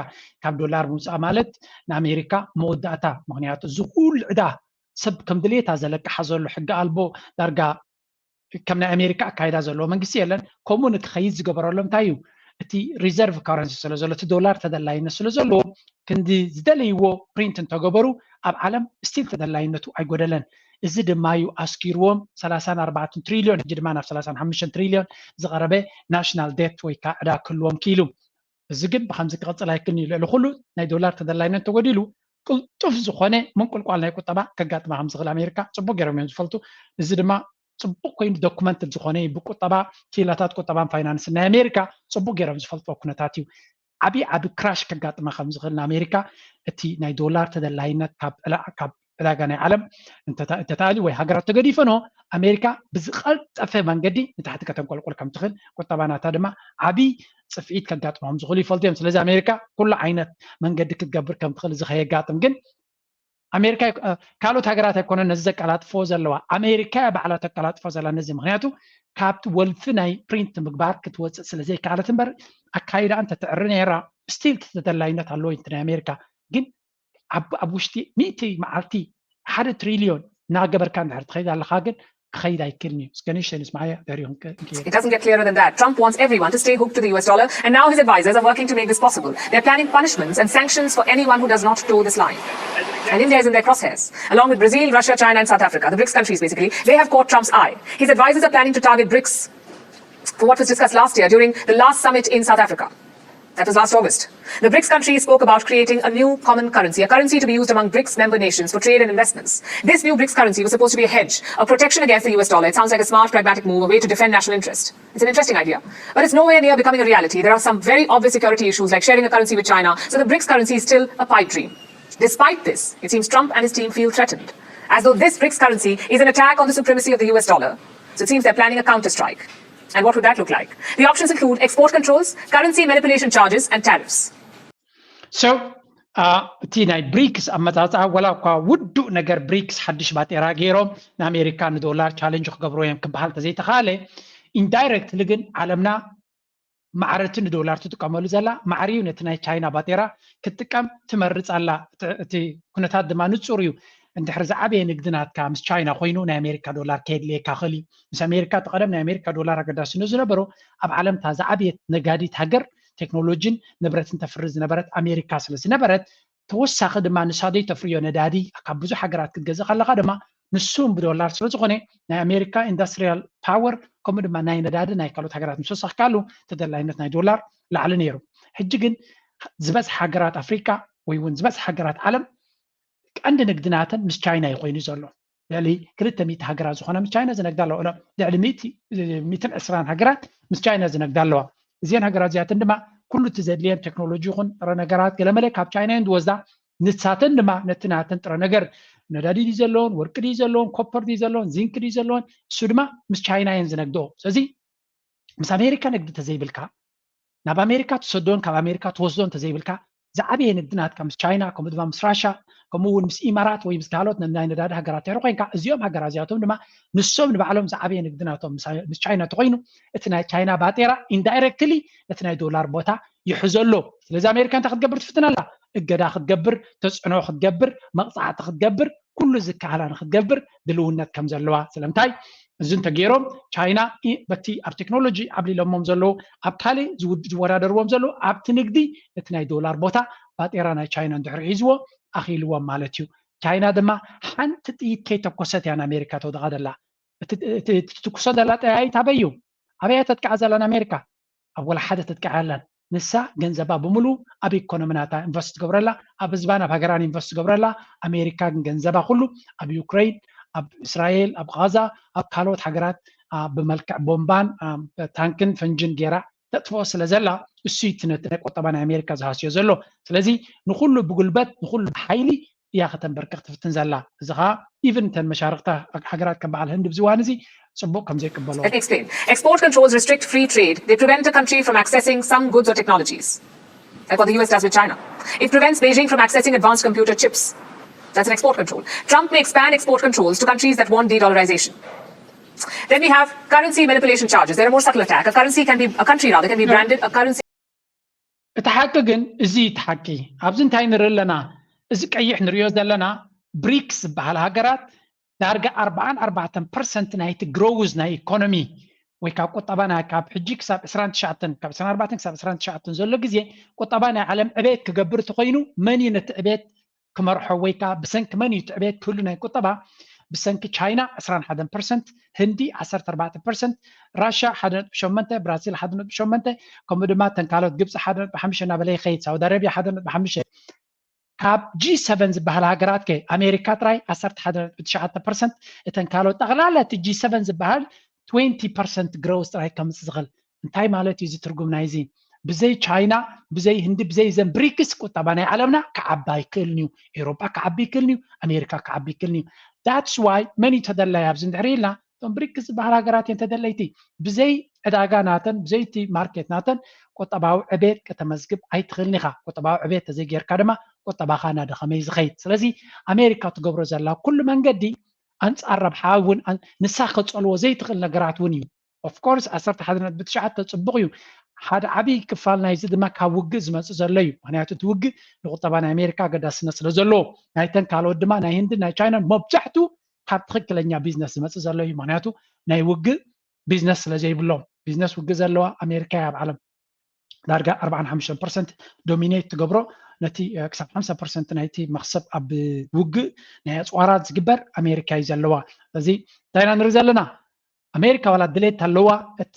ካብ ዶላር ምውፃእ ማለት ንኣሜሪካ መወዳእታ። ምክንያቱ እዚ ኩሉ ዕዳ ሰብ ከም ድሌታ ዘለቅሓ ዘሎ ሕጊ ኣልቦ ዳርጋ ከም ናይ ኣሜሪካ ኣካይዳ ዘለዎ መንግስቲ የለን። ከምኡ ንክኸይድ ዝገበረሎም እንታይ እዩ? እቲ reserve currency ስለ ዘሎ እቲ ዶላር ተደላይነት ስለ ዘለዎ ክንዲ ዝደለይዎ print እንተገበሩ ኣብ ዓለም still ተደላይነቱ ኣይጎደለን። እዚ ድማ እዩ ኣስኪርዎም ሰላሳን ኣርባዕተን ትሪልዮን ሕጂ ድማ ናብ ሰላሳን ሓሙሽተን ትሪልዮን ዝቐረበ national debt ወይ ከዓ ዕዳ ክህልዎም ክኢሉ። እዚ ግን ብከምዚ ክቕፅል ኣይክእልን እዩ። ልዕሊ ኩሉ ናይ ዶላር ተደላይነት ተጎዲሉ ቅልጡፍ ዝኾነ ምንቁልቋል ናይ ቁጠባ ከጋጥማ ከም ዝኽእል ኣሜሪካ ፅቡቅ ገይሮም እዮም ዝፈልጡ። እዚ ድማ ፅቡቅ ኮይኑ documented ዝኾነ እዩ። ብቁጠባ ክኢላታት ቁጠባን ፋይናንስን ናይ ኣሜሪካ ፅቡቅ ገይሮም ዝፈልጥዎ ኩነታት እዩ። ዓብዪ ዓቢ crash ከጋጥማ ከም ዝኽእል ንኣሜሪካ እቲ ናይ ዶላር ተደላይነት ካብ ዕላ- ካብ ዕዳጋ ናይ ዓለም እንተታ- እንተተኣልዩ ወይ ሃገራት ተገዲፈኖ ኣሜሪካ ብዝቐልጠፈ መንገዲ ንታሕቲ ከተንቆልቁል ከም ትኽእል ቁጠባ ናታ ድማ ዓብዪ ፅፍዒት ከጋጥሞም ዝኽእሉ ይፈልጡ እዮም። ስለዚ ኣሜሪካ ኩሉ ዓይነት መንገዲ ክትገብር ከም ትኽእል እዚ ከየጋጥም ግን ኣሜሪካ ካልኦት ሃገራት ኣይኮነን ነዚ ዘቀላጥፎ ዘለዋ ኣሜሪካ እያ ባዕላ ተቀላጥፎ ዘላ ነዚ ምክንያቱ ካብቲ ወልፊ ናይ print ምግባር ክትወፅእ ስለ ዘይከኣለት እምበር ኣካይዳ እንተትዕሪ ነይራ still ተደላይነት ኣለዎ እቲ ናይ ኣሜሪካ ግን ኣብ ውሽጢ ሚእቲ መዓልቲ ሓደ ትሪልዮን እናገበርካ እንድሕር ትኸይድ ኣለካ ግን ክኸይድ ኣይክእልን እዩ እስከ ንእሽተይ ንስማዓያ ደሪኹም It doesn't get clearer than that. Trump wants everyone to stay hooked to the U S dollar, and now his advisors are working to make this possible. They're planning punishments and sanctions for anyone who does not toe this line. And India is in their crosshairs. Along with Brazil, Russia, China, and South Africa, the BRICS countries basically, they have caught Trump's eye. His advisors are planning to target BRICS for what was discussed last year during the last summit in South Africa. That was last August. The BRICS countries spoke about creating a new common currency, a currency to be used among BRICS member nations for trade and investments. This new BRICS currency was supposed to be a hedge, a protection against the U S dollar. It sounds like a smart, pragmatic move, a way to defend national interest. It's an interesting idea, but it's nowhere near becoming a reality. There are some very obvious security issues like sharing a currency with China, so the BRICS currency is still a pipe dream. Despite this, it seems Trump and his team feel threatened, as though this BRICS currency is an attack on the supremacy of the U S dollar. So it seems they're planning a counterstrike. And what would that look like? The options include export controls, currency manipulation charges, and tariffs. So እቲ ናይ ብሪክስ ኣመፃፅኣ ወላ እኳ ውዱእ ነገር ብሪክስ ሓድሽ ባጤራ ገይሮም ንኣሜሪካ ንዶላር ቻለንጅ ክገብርዎ እዮም ክበሃል ተዘይተኻለ ኢንዳይረክትሊ ግን ዓለምና ማዕረቲ ንዶላር ትጥቀመሉ ዘላ ማዕሪዩ ነቲ ናይ ቻይና ባጤራ ክትጥቀም ትመርፅ ኣላ እቲ ኩነታት ድማ ንፁር እዩ እንድሕር ዝዓበየ ንግዲ ናትካ ምስ ቻይና ኮይኑ ናይ ኣሜሪካ ዶላር ከየድልየካ ክእል እዩ ምስ ኣሜሪካ እቲ ቀደም ናይ ኣሜሪካ ዶላር ኣገዳስነት ዝነበሮ ኣብ ዓለም እታ ዝዓበየት ነጋዲት ሃገር ቴክኖሎጂን ንብረትን ተፍሪ ዝነበረት ኣሜሪካ ስለ ዝነበረት ተወሳኺ ድማ ንሳ ዘይተፍርዮ ነዳዲ ካብ ብዙሕ ሃገራት ክትገዝእ ከለካ ድማ ንሱን ብዶላር ስለ ዝኾነ ናይ ኣሜሪካ ኢንዳስትሪያል ፓወር ከምኡ ድማ ናይ ነዳዲ ናይ ካልኦት ሃገራት ምስ ወሰኽካሉ ተደላይነት ናይ ዶላር ላዕሊ ነይሩ ሕጂ ግን ዝበዝሕ ሃገራት ኣፍሪካ ወይ እውን ዝበዝሕ ሃገራት ዓለም ቀንዲ ንግድናተን ምስ ቻይና እዩ ኮይኑ ዘሎ ልዕሊ ክልተ ሚእቲ ሃገራት ዝኾና ምስ ቻይና ዝነግዳ ኣለዋ ልዕሊ ሚእትን ዕስራን ሃገራት ምስ ቻይና ዝነግዳ ኣለዋ እዚን ሃገራት እዚኣተን ድማ ኩሉ እቲ ዘድልየን ቴክኖሎጂ ይኹን ጥረ ነገራት ገለመለ ካብ ቻይና እየን ዝወስዳ ንሳተን ድማ ነቲ ናተን ጥረ ነገር ነዳዲ ድዩ ዘለዎን ወርቂ ድዩ ዘለዎን ኮፐር ድዩ ዘለዎን ዚንክ ድዩ ዘለዎን እሱ ድማ ምስ ቻይና እየን ዝነግድኦ ስለዚ ምስ ኣሜሪካ ንግዲ ተዘይብልካ ናብ ኣሜሪካ ትሰዶን ካብ ኣሜሪካ ትወስዶ እንተዘይብልካ ዝዓበየ ንግዲ ናትካ ምስ ቻይና ከምኡ ድማ ምስ ራሻ ከምኡ እውን ምስ ኢማራት ወይ ምስ ካልኦት ናይ ነዳዲ ሃገራት ድሕሪ ኮይንካ እዚኦም ሃገራት እዚኣቶም ድማ ንሶም ንባዕሎም ዝዓበየ ንግዲ ናቶም ምስ ቻይና ተኮይኑ እቲ ናይ ቻይና ባጤራ ኢንዳይረክትሊ ነቲ ናይ ዶላር ቦታ ይሕዘሎ ስለዚ ኣሜሪካ እንታይ ክትገብር ትፍትን ኣላ እገዳ ክትገብር ተፅዕኖ ክትገብር መቕፃዕቲ ክትገብር ኩሉ ዝከኣላ ንክትገብር ድልውነት ከም ዘለዋ ስለምንታይ እዚ እንተገይሮም ቻይና በቲ ኣብ ቴክኖሎጂ ዓብሊሎሞም ዘለዉ ኣብ ካልእ ዝወዳደርዎም ዘለዉ ኣብቲ ንግዲ እቲ ናይ ዶላር ቦታ ባጤራ ናይ ቻይና እንድሕር ሒዝዎ ኣኽኢልዎም ማለት እዩ ቻይና ድማ ሓንቲ ጥይት ከይተኮሰት እያ ንኣሜሪካ ተውድቓ ዘላ እቲ ትትኩሶ ዘላ ጠያይት ኣበይ እዩ ኣበይ እያ ተጥቅዓ ዘላ ንኣሜሪካ ኣብ ወላ ሓደ ተጥቅዓ የላን ንሳ ገንዘባ ብምሉ ኣብ ኢኮኖሚ ናታ ኢንቨስት ትገብረላ ኣብ ህዝባን ኣብ ሃገራን ኢንቨስት ትገብረላ ኣሜሪካ ግን ገንዘባ ኩሉ ኣብ ዩክሬን ኣብ እስራኤል ኣብ ጋዛ ኣብ ካልኦት ሃገራት ብመልክዕ ቦምባን ታንክን ፈንጅን ገይራ ተጥፍኦ ስለ ዘላ እሱ እቲ ነቲ ናይ ቁጠባ ናይ ኣሜሪካ ዝሃስዮ ዘሎ ስለዚ ንኩሉ ብጉልበት ንኩሉ ብሓይሊ እያ ከተንበርክኽ ትፍትን ዘላ እዚ ከዓ ኢቭን እተን መሻርክታ ሃገራት ከም በዓል ህንድ ብዝዋን እዚ ፅቡቅ ከም ዘይቅበሎ Let me explain. Export controls restrict free trade. They prevent a country from accessing some goods or technologies, like what the U S does with China. It prevents Beijing from accessing advanced computer chips. That's an export control. Trump may expand export controls to countries that want de-dollarization. Then we have currency manipulation charges. They're a more subtle attack. A currency can be, a country rather, can be branded a currency. እቲ ሓቂ ግን እዚ እቲ ሓቂ ኣብዚ እንታይ ንርኢ ኣለና እዚ ቀይሕ ንሪኦ ዘለና ብሪክስ ዝበሃል ሃገራት ዳርጋ ኣርባዓን ኣርባዕተን ፐርሰንት ናይቲ ግሮውዝ ናይ ኢኮኖሚ ወይ ካብ ቁጠባና ካብ ሕጂ ክሳብ ዕስራን ትሽዓተን ካብ ዕስራን ኣርባዕተን ክሳብ ዕስራን ትሽዓተን ዘሎ ግዜ ቁጠባ ናይ ዓለም ዕቤት ክገብር እንተኮይኑ መን እዩ ነቲ ዕቤት ክመርሖ ወይ ከዓ ብሰንኪ መን እዩ እቲ ዕቤት ክህሉ ናይ ቁጠባ? ብሰንኪ ቻይና ዕስራን ሓደን ፐርሰንት፣ ህንዲ ዓሰርተ ኣርባዕተ ፐርሰንት፣ ራሽያ ሓደ ነጥቢ ሸሞንተ፣ ብራዚል ሓደ ነጥቢ ሸሞንተ፣ ከምኡ ድማ ተንካሎት ግብፂ ሓደ ነጥቢ ሓሙሽተ እናበለ ይኸይድ፣ ሳውዲ ኣረብያ ሓደ ነጥቢ ሓሙሽተ። ካብ ጂ ሰቨን ዝበሃል ሃገራት ከ ኣሜሪካ ጥራይ ዓሰርተ ሓደ ነጥቢ ትሽዓተ ፐርሰንት፣ እተን ካልኦት ጠቕላላ እቲ ጂ ሰቨን ዝበሃል ትዌንቲ ፐርሰንት ግሮውስ ጥራይ ከምፅእ ዝኽእል እንታይ ማለት እዩ እዚ ትርጉም ናይዚ? ብዘይ ቻይና፣ ብዘይ ህንዲ፣ ብዘይ ዘን ብሪክስ ቁጠባ ናይ ዓለምና ክዓቢ ኣይክእልን እዩ። ኤውሮጳ ክዓቢ ይክእልን እዩ፣ ኣሜሪካ ክዓቢ ይክእልን እዩ። ዳትስ ዋይ መን እዩ ተደላይ ኣብዚ እንድሕር ኢልና እቶም ብሪክስ ዝበሃል ሃገራት እየን ተደለይቲ። ብዘይ ዕዳጋ ናተን ብዘይቲ ማርኬት ናተን ቁጠባዊ ዕቤት ከተመዝግብ ኣይትኽእልን ኢኻ። ቁጠባዊ ዕቤት ተዘይጌርካ ድማ ቁጠባኻ እናደኸመ እዩ ዝኸይድ። ስለዚ ኣሜሪካ ትገብሮ ዘላ ኩሉ መንገዲ ኣንፃር ረብሓ እውን ንሳ ከፀልዎ ዘይትኽእል ነገራት እውን እዩ። ኦፍኮርስ ዓሰርተ ሓደ ነጥቢ ትሽዓተ ፅቡቕ እዩ። ሓደ ዓብዪ ክፋል ናይዚ ድማ ካብ ውግእ ዝመፅእ ዘሎ እዩ። ምክንያቱ እቲ ውግእ ንቁጠባ ናይ ኣሜሪካ ኣገዳስነት ስለ ዘለዎ ናይተን ካልኦት ድማ ናይ ህንድን ናይ ቻይናን መብዛሕቱ ካብ ትኽክለኛ ቢዝነስ ዝመፅእ ዘሎ እዩ። ምክንያቱ ናይ ውግእ ቢዝነስ ስለ ዘይብሎም ቢዝነስ ውግእ ዘለዋ ኣሜሪካ እያ ኣብ ዓለም ዳርጋ ኣርባዓን ሓሙሽተን ፐርሰንት ዶሚኔት ትገብሮ ነቲ ክሳብ ሓምሳ ፐርሰንት ናይቲ መክሰብ ኣብ ውግእ ናይ ኣፅዋራት ዝግበር ኣሜሪካ እዩ ዘለዋ። ስለዚ እንታይ ኢና ንርኢ ዘለና? ኣሜሪካ ዋላ ድሌት ኣለዋ፣ እቲ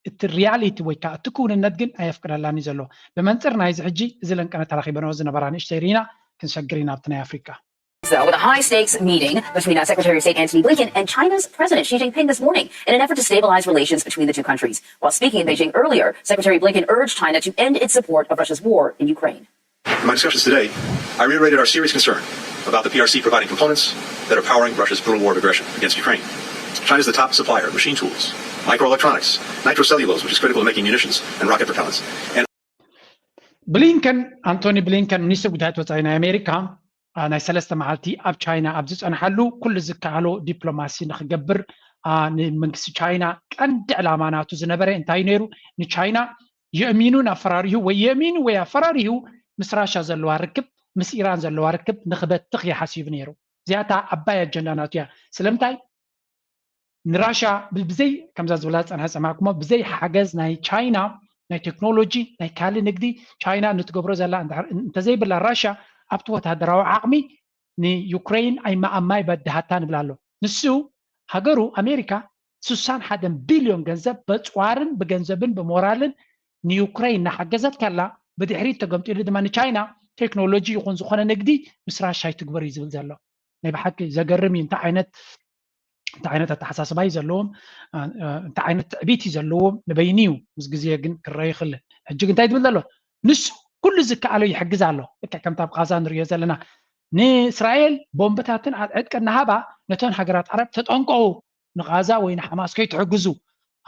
እቲ ሪያሊቲ ወይ ከዓ እቲ ክውንነት ግን ኣየፍቅደላን እዩ ዘሎ። ብመንፅር ናይዚ ሕጂ እዚ ለንቀነ ተራኺበንኦ ዝነበራ ንእሽተይ ርኢና ክንሰግር ኢና ኣብቲ ናይ ኣፍሪካ። So, with a high stakes meeting between uh, Secretary of State Antony Blinken and China's President Xi Jinping this morning in an effort to stabilize relations between the two countries. While speaking in Beijing earlier, Secretary Blinken urged China to end its support of Russia's war in Ukraine. In my discussions today, I reiterated our serious concern about the P R C providing components that are powering Russia's brutal war of aggression against Ukraine. China is the top supplier of machine tools, microelectronics, nitrocellulose, which is critical to making munitions and rocket propellants, and ብሊንከን ኣንቶኒ ብሊንከን ሚኒስትር ጉዳያት ወፃኢ ናይ ኣሜሪካ ናይ ሰለስተ መዓልቲ ኣብ ቻይና ኣብ ዝፀንሓሉ ኩሉ ዝከኣሎ ዲፕሎማሲ ንክገብር ንመንግስቲ ቻይና ቀንዲ ዕላማ ናቱ ዝነበረ እንታይ ነይሩ? ንቻይና የእሚኑን ኣፈራሪሁ ወይ የእሚኑ ወይ ኣፈራሪሁ ምስ ራሻ ዘለዋ ርክብ ምስ ኢራን ዘለዋ ርክብ ንክበትኽ ይሓሲቡ ነይሩ። እዚኣታ ኣባይ ኣጀንዳ ናቱ እያ። ስለምንታይ ንራሻ ብዘይ ከምዛ ዝብላ ዝፀንሐ ፀማእኩሞ ብዘይ ሓገዝ ናይ ቻይና ናይ ቴክኖሎጂ ናይ ካልእ ንግዲ ቻይና ንትገብሮ ዘላ እንተዘይብላ ራሻ ኣብቲ ወታደራዊ ዓቕሚ ንዩክሬን ኣይማኣማይ በድሃታ ንብላ ኣሎ። ንሱ ሃገሩ ኣሜሪካ ስሳን ሓደን ቢልዮን ገንዘብ በፅዋርን ብገንዘብን ብሞራልን ንዩክሬን እናሓገዘት ከላ ብድሕሪት ተገምጢሉ ድማ ንቻይና ቴክኖሎጂ ይኹን ዝኾነ ንግዲ ምስ ራሻ ይትግበር እዩ ዝብል ዘሎ። ናይ ብሓቂ ዘገርም እዩ። እንታይ ዓይነት እንታይ ዓይነት ኣተሓሳስባ እዩ ዘለዎም? እንታይ ዓይነት ትዕቢት እዩ ዘለዎም? ንበይኑ እዩ ምስ ግዜ ግን ክረአ ይኽእል። ሕጂ ግን እንታይ ዝብል ዘሎ? ንሱ ኩሉ ዝከኣሎ ይሕግዝ ኣሎ። ልክዕ ከምቲ ኣብ ቃዛ ንሪኦ ዘለና ንእስራኤል ቦምብታትን ዕጥቂ እናሃባ ነተን ሃገራት ዓረብ ተጠንቀቑ ንቓዛ ወይ ንሓማስ ከይትሕግዙ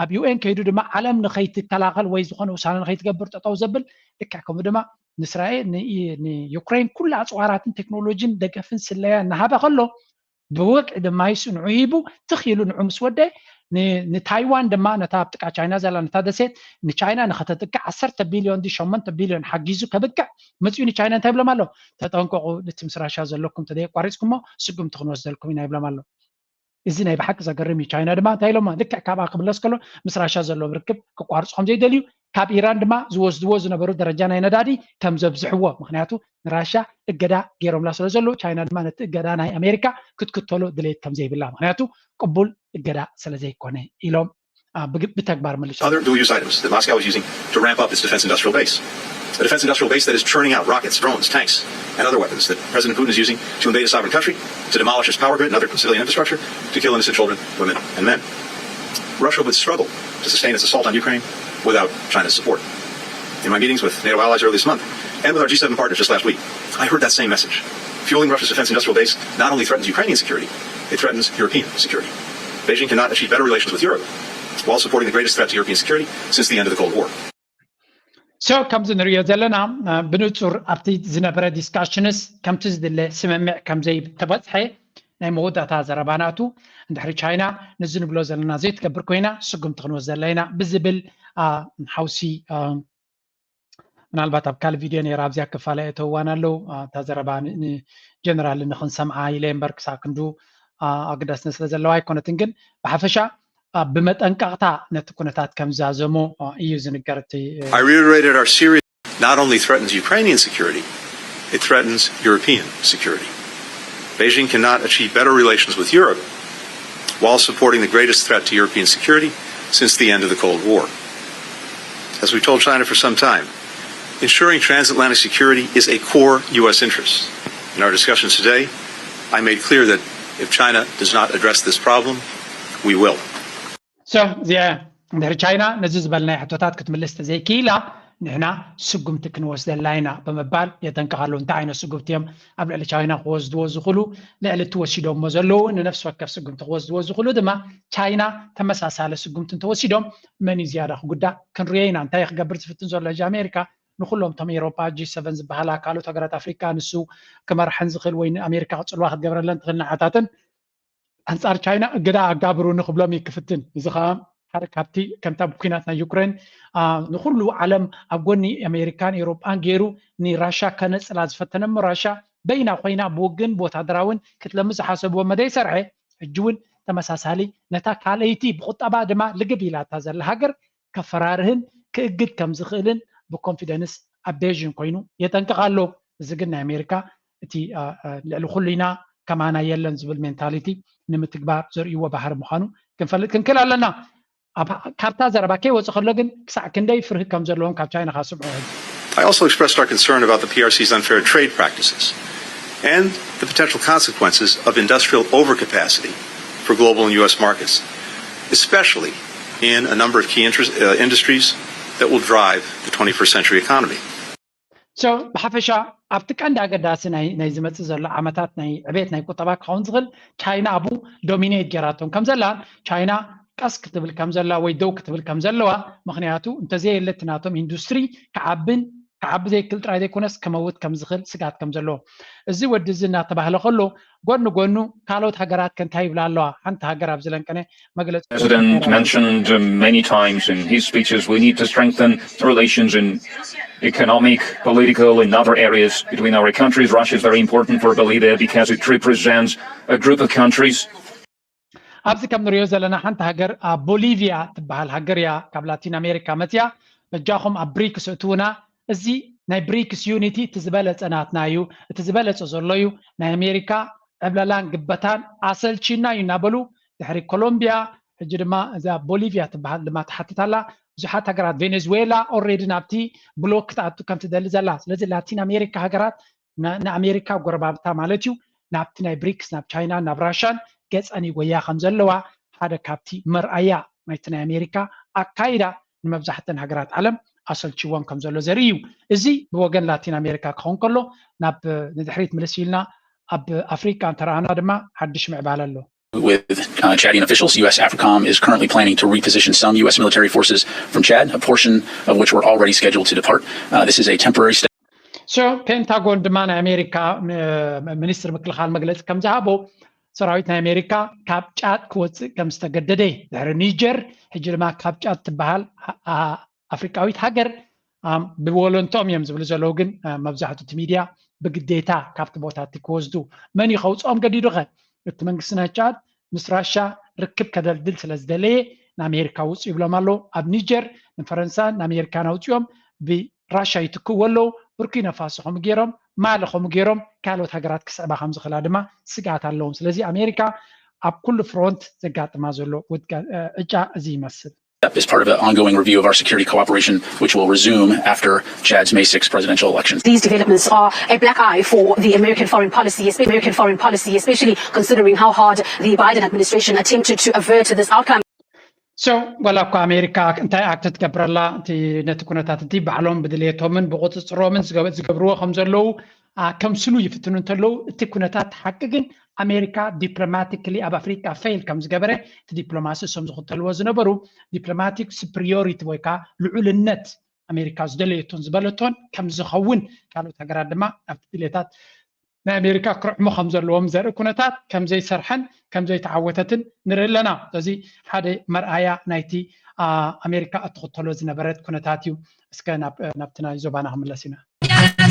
ኣብ ዩኤን ከይዱ ድማ ዓለም ንኸይትከላኸል ወይ ዝኾነ ውሳነ ንኸይትገብር ጠጠው ዘብል ልክዕ ከምኡ ድማ ንእስራኤል ንዩክሬን ኩሉ ኣፅዋራትን ቴክኖሎጂን ደገፍን ስለያ እናሃበ ከሎ ብወግዒ ድማ ይሱ ንዑ ሂቡ ትኽ ኢሉ ንዑ ምስ ወደ ንታይዋን ድማ ነታ ኣብ ጥቃ ቻይና ዘላ ነታ ደሴት ንቻይና ንኸተጥቅዕ ዓሰርተ ቢልዮን ዲ ሸሞንተ ቢልዮን ሓጊዙ ከብቅዕ መፅኡ ንቻይና እንታይ ብሎም ኣሎ? ተጠንቀቑ፣ ነቲ ምስ ራሻ ዘለኩም ተዘየቋሪፅኩሞ ስጉምቲ ክንወስደልኩም ኢና ይብሎም ኣሎ። እዚ ናይ ብሓቂ ዘገርም እዩ። ቻይና ድማ እንታይ ኢሎማ? ልክዕ ካብኣ ክምለስ ከሎ ምስ ራሻ ዘለዎም ርክብ ክቋርፁ ከም ዘይደልዩ ካብ ኢራን ድማ ዝወስድዎ ዝነበሩ ደረጃ ናይ ነዳዲ ከም ዘብዝሕዎ፣ ምክንያቱ ንራሻ እገዳ ገይሮምላ ስለ ዘለዉ ቻይና ድማ ነቲ እገዳ ናይ ኣሜሪካ ክትክተሎ ድሌት ከም ዘይብላ፣ ምክንያቱ ቅቡል እገዳ ስለ ዘይኮነ ኢሎም ብተግባር መሊሶም። Other dual use items that Moscow is using to ramp up its defense industrial base. A defense industrial base that is churning out rockets, drones, tanks, and other weapons that President Putin is using to invade a sovereign country, to demolish its power grid and other civilian infrastructure, to kill innocent children, women, and men. Russia would struggle to sustain its assault on Ukraine without China's support. In my meetings with NATO allies earlier this month, and with our G seven partners just last week, I heard that same message. Fueling Russia's defense industrial base not only threatens Ukrainian security, it threatens European security. Beijing cannot achieve better relations with Europe while supporting the greatest threat to European security since the end of the Cold War. So ከምዚ ንሪኦ ዘለና ብንፁር ኣብቲ ዝነበረ ዲስካሽንስ ከምቲ ዝድለ ስምምዕ ከምዘይተበፅሐ ናይ መወዳእታ ዘረባ ናቱ እንድሕሪ ቻይና ነዚ ንብሎ ዘለና ዘይትገብር ኮይና ስጉምቲ ክንወስድ ዘለና ኢና ብዝብል ሓውሲ ምናልባት ኣብ ካልእ ቪድዮ ነይራ ኣብዚኣ ክፋላ የተዋን ኣለዉ እታ ዘረባ ንጀነራል ንክንሰምዓ ኢለ እምበር ክሳብ ክንዱ ኣግዳስነት ስለ ዘለዋ ኣይኮነትን ግን ብሓፈሻ ብመጠንቀቕታ ነቲ ኩነታት ከም ዝዛዘሞ እዩ ዝንገር። እቲ I reiterated our serious not only threatens Ukrainian security, it threatens European security. Beijing cannot achieve better relations with Europe while supporting the greatest threat to European security since the end of the Cold War. As we told China for some time, ensuring transatlantic security is a core U S interest. In our discussions today, I made clear that if China does not address this problem, we will. So, yeah, እንድሕሪ ቻይና ነዚ ዝበልናዮ ሕቶታት ክትምልስ ተዘይክኢላ ንሕና ስጉምቲ ክንወስደላ ኢና ብምባል የጠንቅቕ ኣሎ። እንታይ ዓይነት ስጉምቲ እዮም ኣብ ልዕሊ ቻይና ክወስድዎ ዝኽእሉ? ልዕሊ እቲ ወሲዶሞ ዘለዉ ንነፍሲ ወከፍ ስጉምቲ ክወስድዎ ዝኽእሉ ድማ ቻይና ተመሳሳሊ ስጉምቲ እንተወሲዶም መን እዩ ዝያዳ ክጉዳእ ክንሪኦ ኢና። እንታይ ክገብር ዝፍትን ዘሎ ሕጂ ኣሜሪካ ንኩሎም እቶም ኤሮፓ ጂ ሰቨን ዝበሃላ ካልኦት ሃገራት ኣፍሪካ ንሱ ክመርሐን ዝኽእል ወይ ንኣሜሪካ ክፅልዋ ክትገብረለን ትኽእል ንዓታትን ኣንጻር ቻይና እገዳ ኣጋብሩኒ ክብሎም ይክፍትን። እዚ ከዓ ሓደ ካብቲ ከምታ ብኩናት ናይ ዩክሬን ንኩሉ ዓለም ኣብ ጎኒ ኣሜሪካን ኤሮጳን ገይሩ ንራሻ ከነጽላ ዝፈተነ እሞ ራሻ በይና ኮይና ብውግን ብወታደራውን ክትለምስ ዝሓሰብዎ መደይ ሰርሐ ሕጂ እውን ተመሳሳሊ ነታ ካልኣይቲ ብቁጠባ ድማ ልግብ ኢላታ ዘላ ሃገር ከፈራርህን ክእግድ ከም ዝኽእልን ብኮንፊደንስ ኣብ ቤዥን ኮይኑ የጠንቅቕ ኣሎ። እዚ ግን ናይ ኣሜሪካ እቲ ልዕሊ ኩሉ ኢና ከማና የለን ዝብል ሜንታሊቲ ንምትግባር ዘርእይዎ ባህሪ ምዃኑ ክንፈልጥ ክንክእል ኣለና። ካብታ ዘረባ ከይወፅ ከሎ ግን ክሳዕ ክንደይ ፍርሂ ከም ዘለዎም ካብ ቻይና ካብ ስምዑ ሕጂ I also expressed our concern about the P R C's unfair trade practices and the potential consequences of industrial overcapacity for global and U S markets, especially in a number of key interest, uh, industries that will drive the twenty-first century economy. So ብሓፈሻ ኣብቲ ቀንዲ ኣገዳሲ ናይ ዝመፅእ ዘሎ ዓመታት ናይ ዕቤት ናይ ቁጠባ ክኸውን ዝኽእል ቻይና ኣብኡ ዶሚኔት ጌራቶም ከም ዘላ ቻይና ቀስ ክትብል ከም ዘላ ወይ ደው ክትብል ከም ዘለዋ ምክንያቱ እንተዘየለ እቲ ናቶም ኢንዱስትሪ ክዓብን ክዓቢ ዘይክእል ጥራይ ዘይኮነስ ክመውት ከም ዝኽእል ስግኣት ከም ዘለዎ እዚ ወዲ እዚ እናተባህለ ከሎ ጎኒ ጎኑ ካልኦት ሃገራት ከ እንታይ ይብላ ኣለዋ ሓንቲ ሃገር ኣብ ዝለንቀነ መግለፂ President mentioned many times in his speeches we need to strengthen relations in economic, political and other areas between our countries. Russia is very important for Bolivia because it represents a group of countries ኣብዚ ከም ንሪኦ ዘለና ሓንቲ ሃገር ቦሊቪያ ትበሃል ሃገር እያ ካብ ላቲን ኣሜሪካ መፅያ በጃኹም ኣብ ብሪክስ እትውና እዚ ናይ ብሪክስ ዩኒቲ እቲ ዝበለፀ ናትና እዩ እቲ ዝበለፀ ዘሎ እዩ ናይ ኣሜሪካ ዕብለላን ግበታን ኣሰልቺና እዩ እናበሉ ድሕሪ ኮሎምቢያ ሕጂ ድማ እዛ ቦሊቪያ ትበሃል ድማ ትሓትት ኣላ ብዙሓት ሃገራት ቬኔዙዌላ ኦሬዲ ናብቲ ብሎክ ክትኣቱ ከም ትደሊ ዘላ ስለዚ ላቲን ኣሜሪካ ሃገራት ንኣሜሪካ ጎረባብታ ማለት እዩ ናብቲ ናይ ብሪክስ ናብ ቻይና ናብ ራሻን ገፀን ይጎያ ከም ዘለዋ ሓደ ካብቲ መርኣያ ናይቲ ናይ ኣሜሪካ ኣካይዳ ንመብዛሕተን ሃገራት ዓለም ኣሰልችወን ከም ዘሎ ዘርኢ እዩ እዚ ብወገን ላቲን ኣሜሪካ ክኸውን ከሎ ናብ ንድሕሪት ምልስ ኢልና ኣብ ኣፍሪቃ እንተረኣና ድማ ሓድሽ ምዕባለ ኣሎ With uh, Chadian officials, U S AFRICOM is currently planning to reposition some U S military forces from Chad, a portion of which were already scheduled to depart. Uh, this is a temporary step. So, ፔንታጎን ድማ ናይ ኣሜሪካ ሚኒስትር ምክልኻል መግለፂ ከም ዝሃቦ ሰራዊት ናይ ኣሜሪካ ካብ ጫድ ክወፅእ ከም ዝተገደደ ድሕሪ ኒጀር ሕጂ ድማ ካብ ጫድ ትበሃል ኣፍሪቃዊት ሃገር ብወለንቶም እዮም ዝብሉ ዘለዉ ግን መብዛሕቱ እቲ ሚድያ ብግዴታ ካብቲ ቦታ እቲ ክወስዱ መን እዩ ከውፅኦም ገዲዱኸ እቲ መንግስቲ ናይ ቻድ ምስ ራሻ ርክብ ከደልድል ስለ ዝደለየ ንኣሜሪካ ውፁ ይብሎም ኣለዉ ኣብ ኒጀር ንፈረንሳ ንኣሜሪካን ኣውፅኦም ብራሻ ይትክእዎ ኣለዉ ቡርኪና ፋሶ ከምኡ ገይሮም ማሊ ከምኡ ገይሮም ካልኦት ሃገራት ክስዕባ ከም ዝኽእላ ድማ ስግኣት ኣለዎም ስለዚ ኣሜሪካ ኣብ ኩሉ ፍሮንት ዘጋጥማ ዘሎ ዕጫ እዚ ይመስል As part of an ongoing review of our security cooperation, which will resume after Chad's May sixth presidential election. These developments are a black eye for the American foreign policy, American foreign policy, especially considering how hard the Biden administration attempted to avert this outcome. So, ዋላ እኳ ኣሜሪካ እንታይ ኣክት ትገብረላ እቲ ነቲ ኩነታት እቲ ባዕሎም ብድሌቶምን ብቁፅፅሮምን ዝገብርዎ ከም ዘለዉ ከምስሉ ይፍትኑ እንተለዉ እቲ ኩነታት ሓቂ ግን ኣሜሪካ ዲፕሎማቲክሊ ኣብ ኣፍሪቃ ፌል ከም ዝገበረ እቲ ዲፕሎማሲ እሶም ዝኽተልዎ ዝነበሩ ዲፕሎማቲክ ሱፕሪዮሪቲ ወይ ከዓ ልዑልነት ኣሜሪካ ዝደለየቶን ዝበለቶን ከም ዝኸውን ካልኦት ሃገራት ድማ ኣብቲ ድሌታት ናይ ኣሜሪካ ክርዕሙ ከም ዘለዎም ዘርኢ ኩነታት ከም ዘይሰርሐን ከም ዘይተዓወተትን ንርኢ ኣለና። እዚ ሓደ መርኣያ ናይቲ ኣሜሪካ እትኽተሎ ዝነበረት ኩነታት እዩ። እስከ ናብቲ ናይ ዞባና ክምለስ ኢና።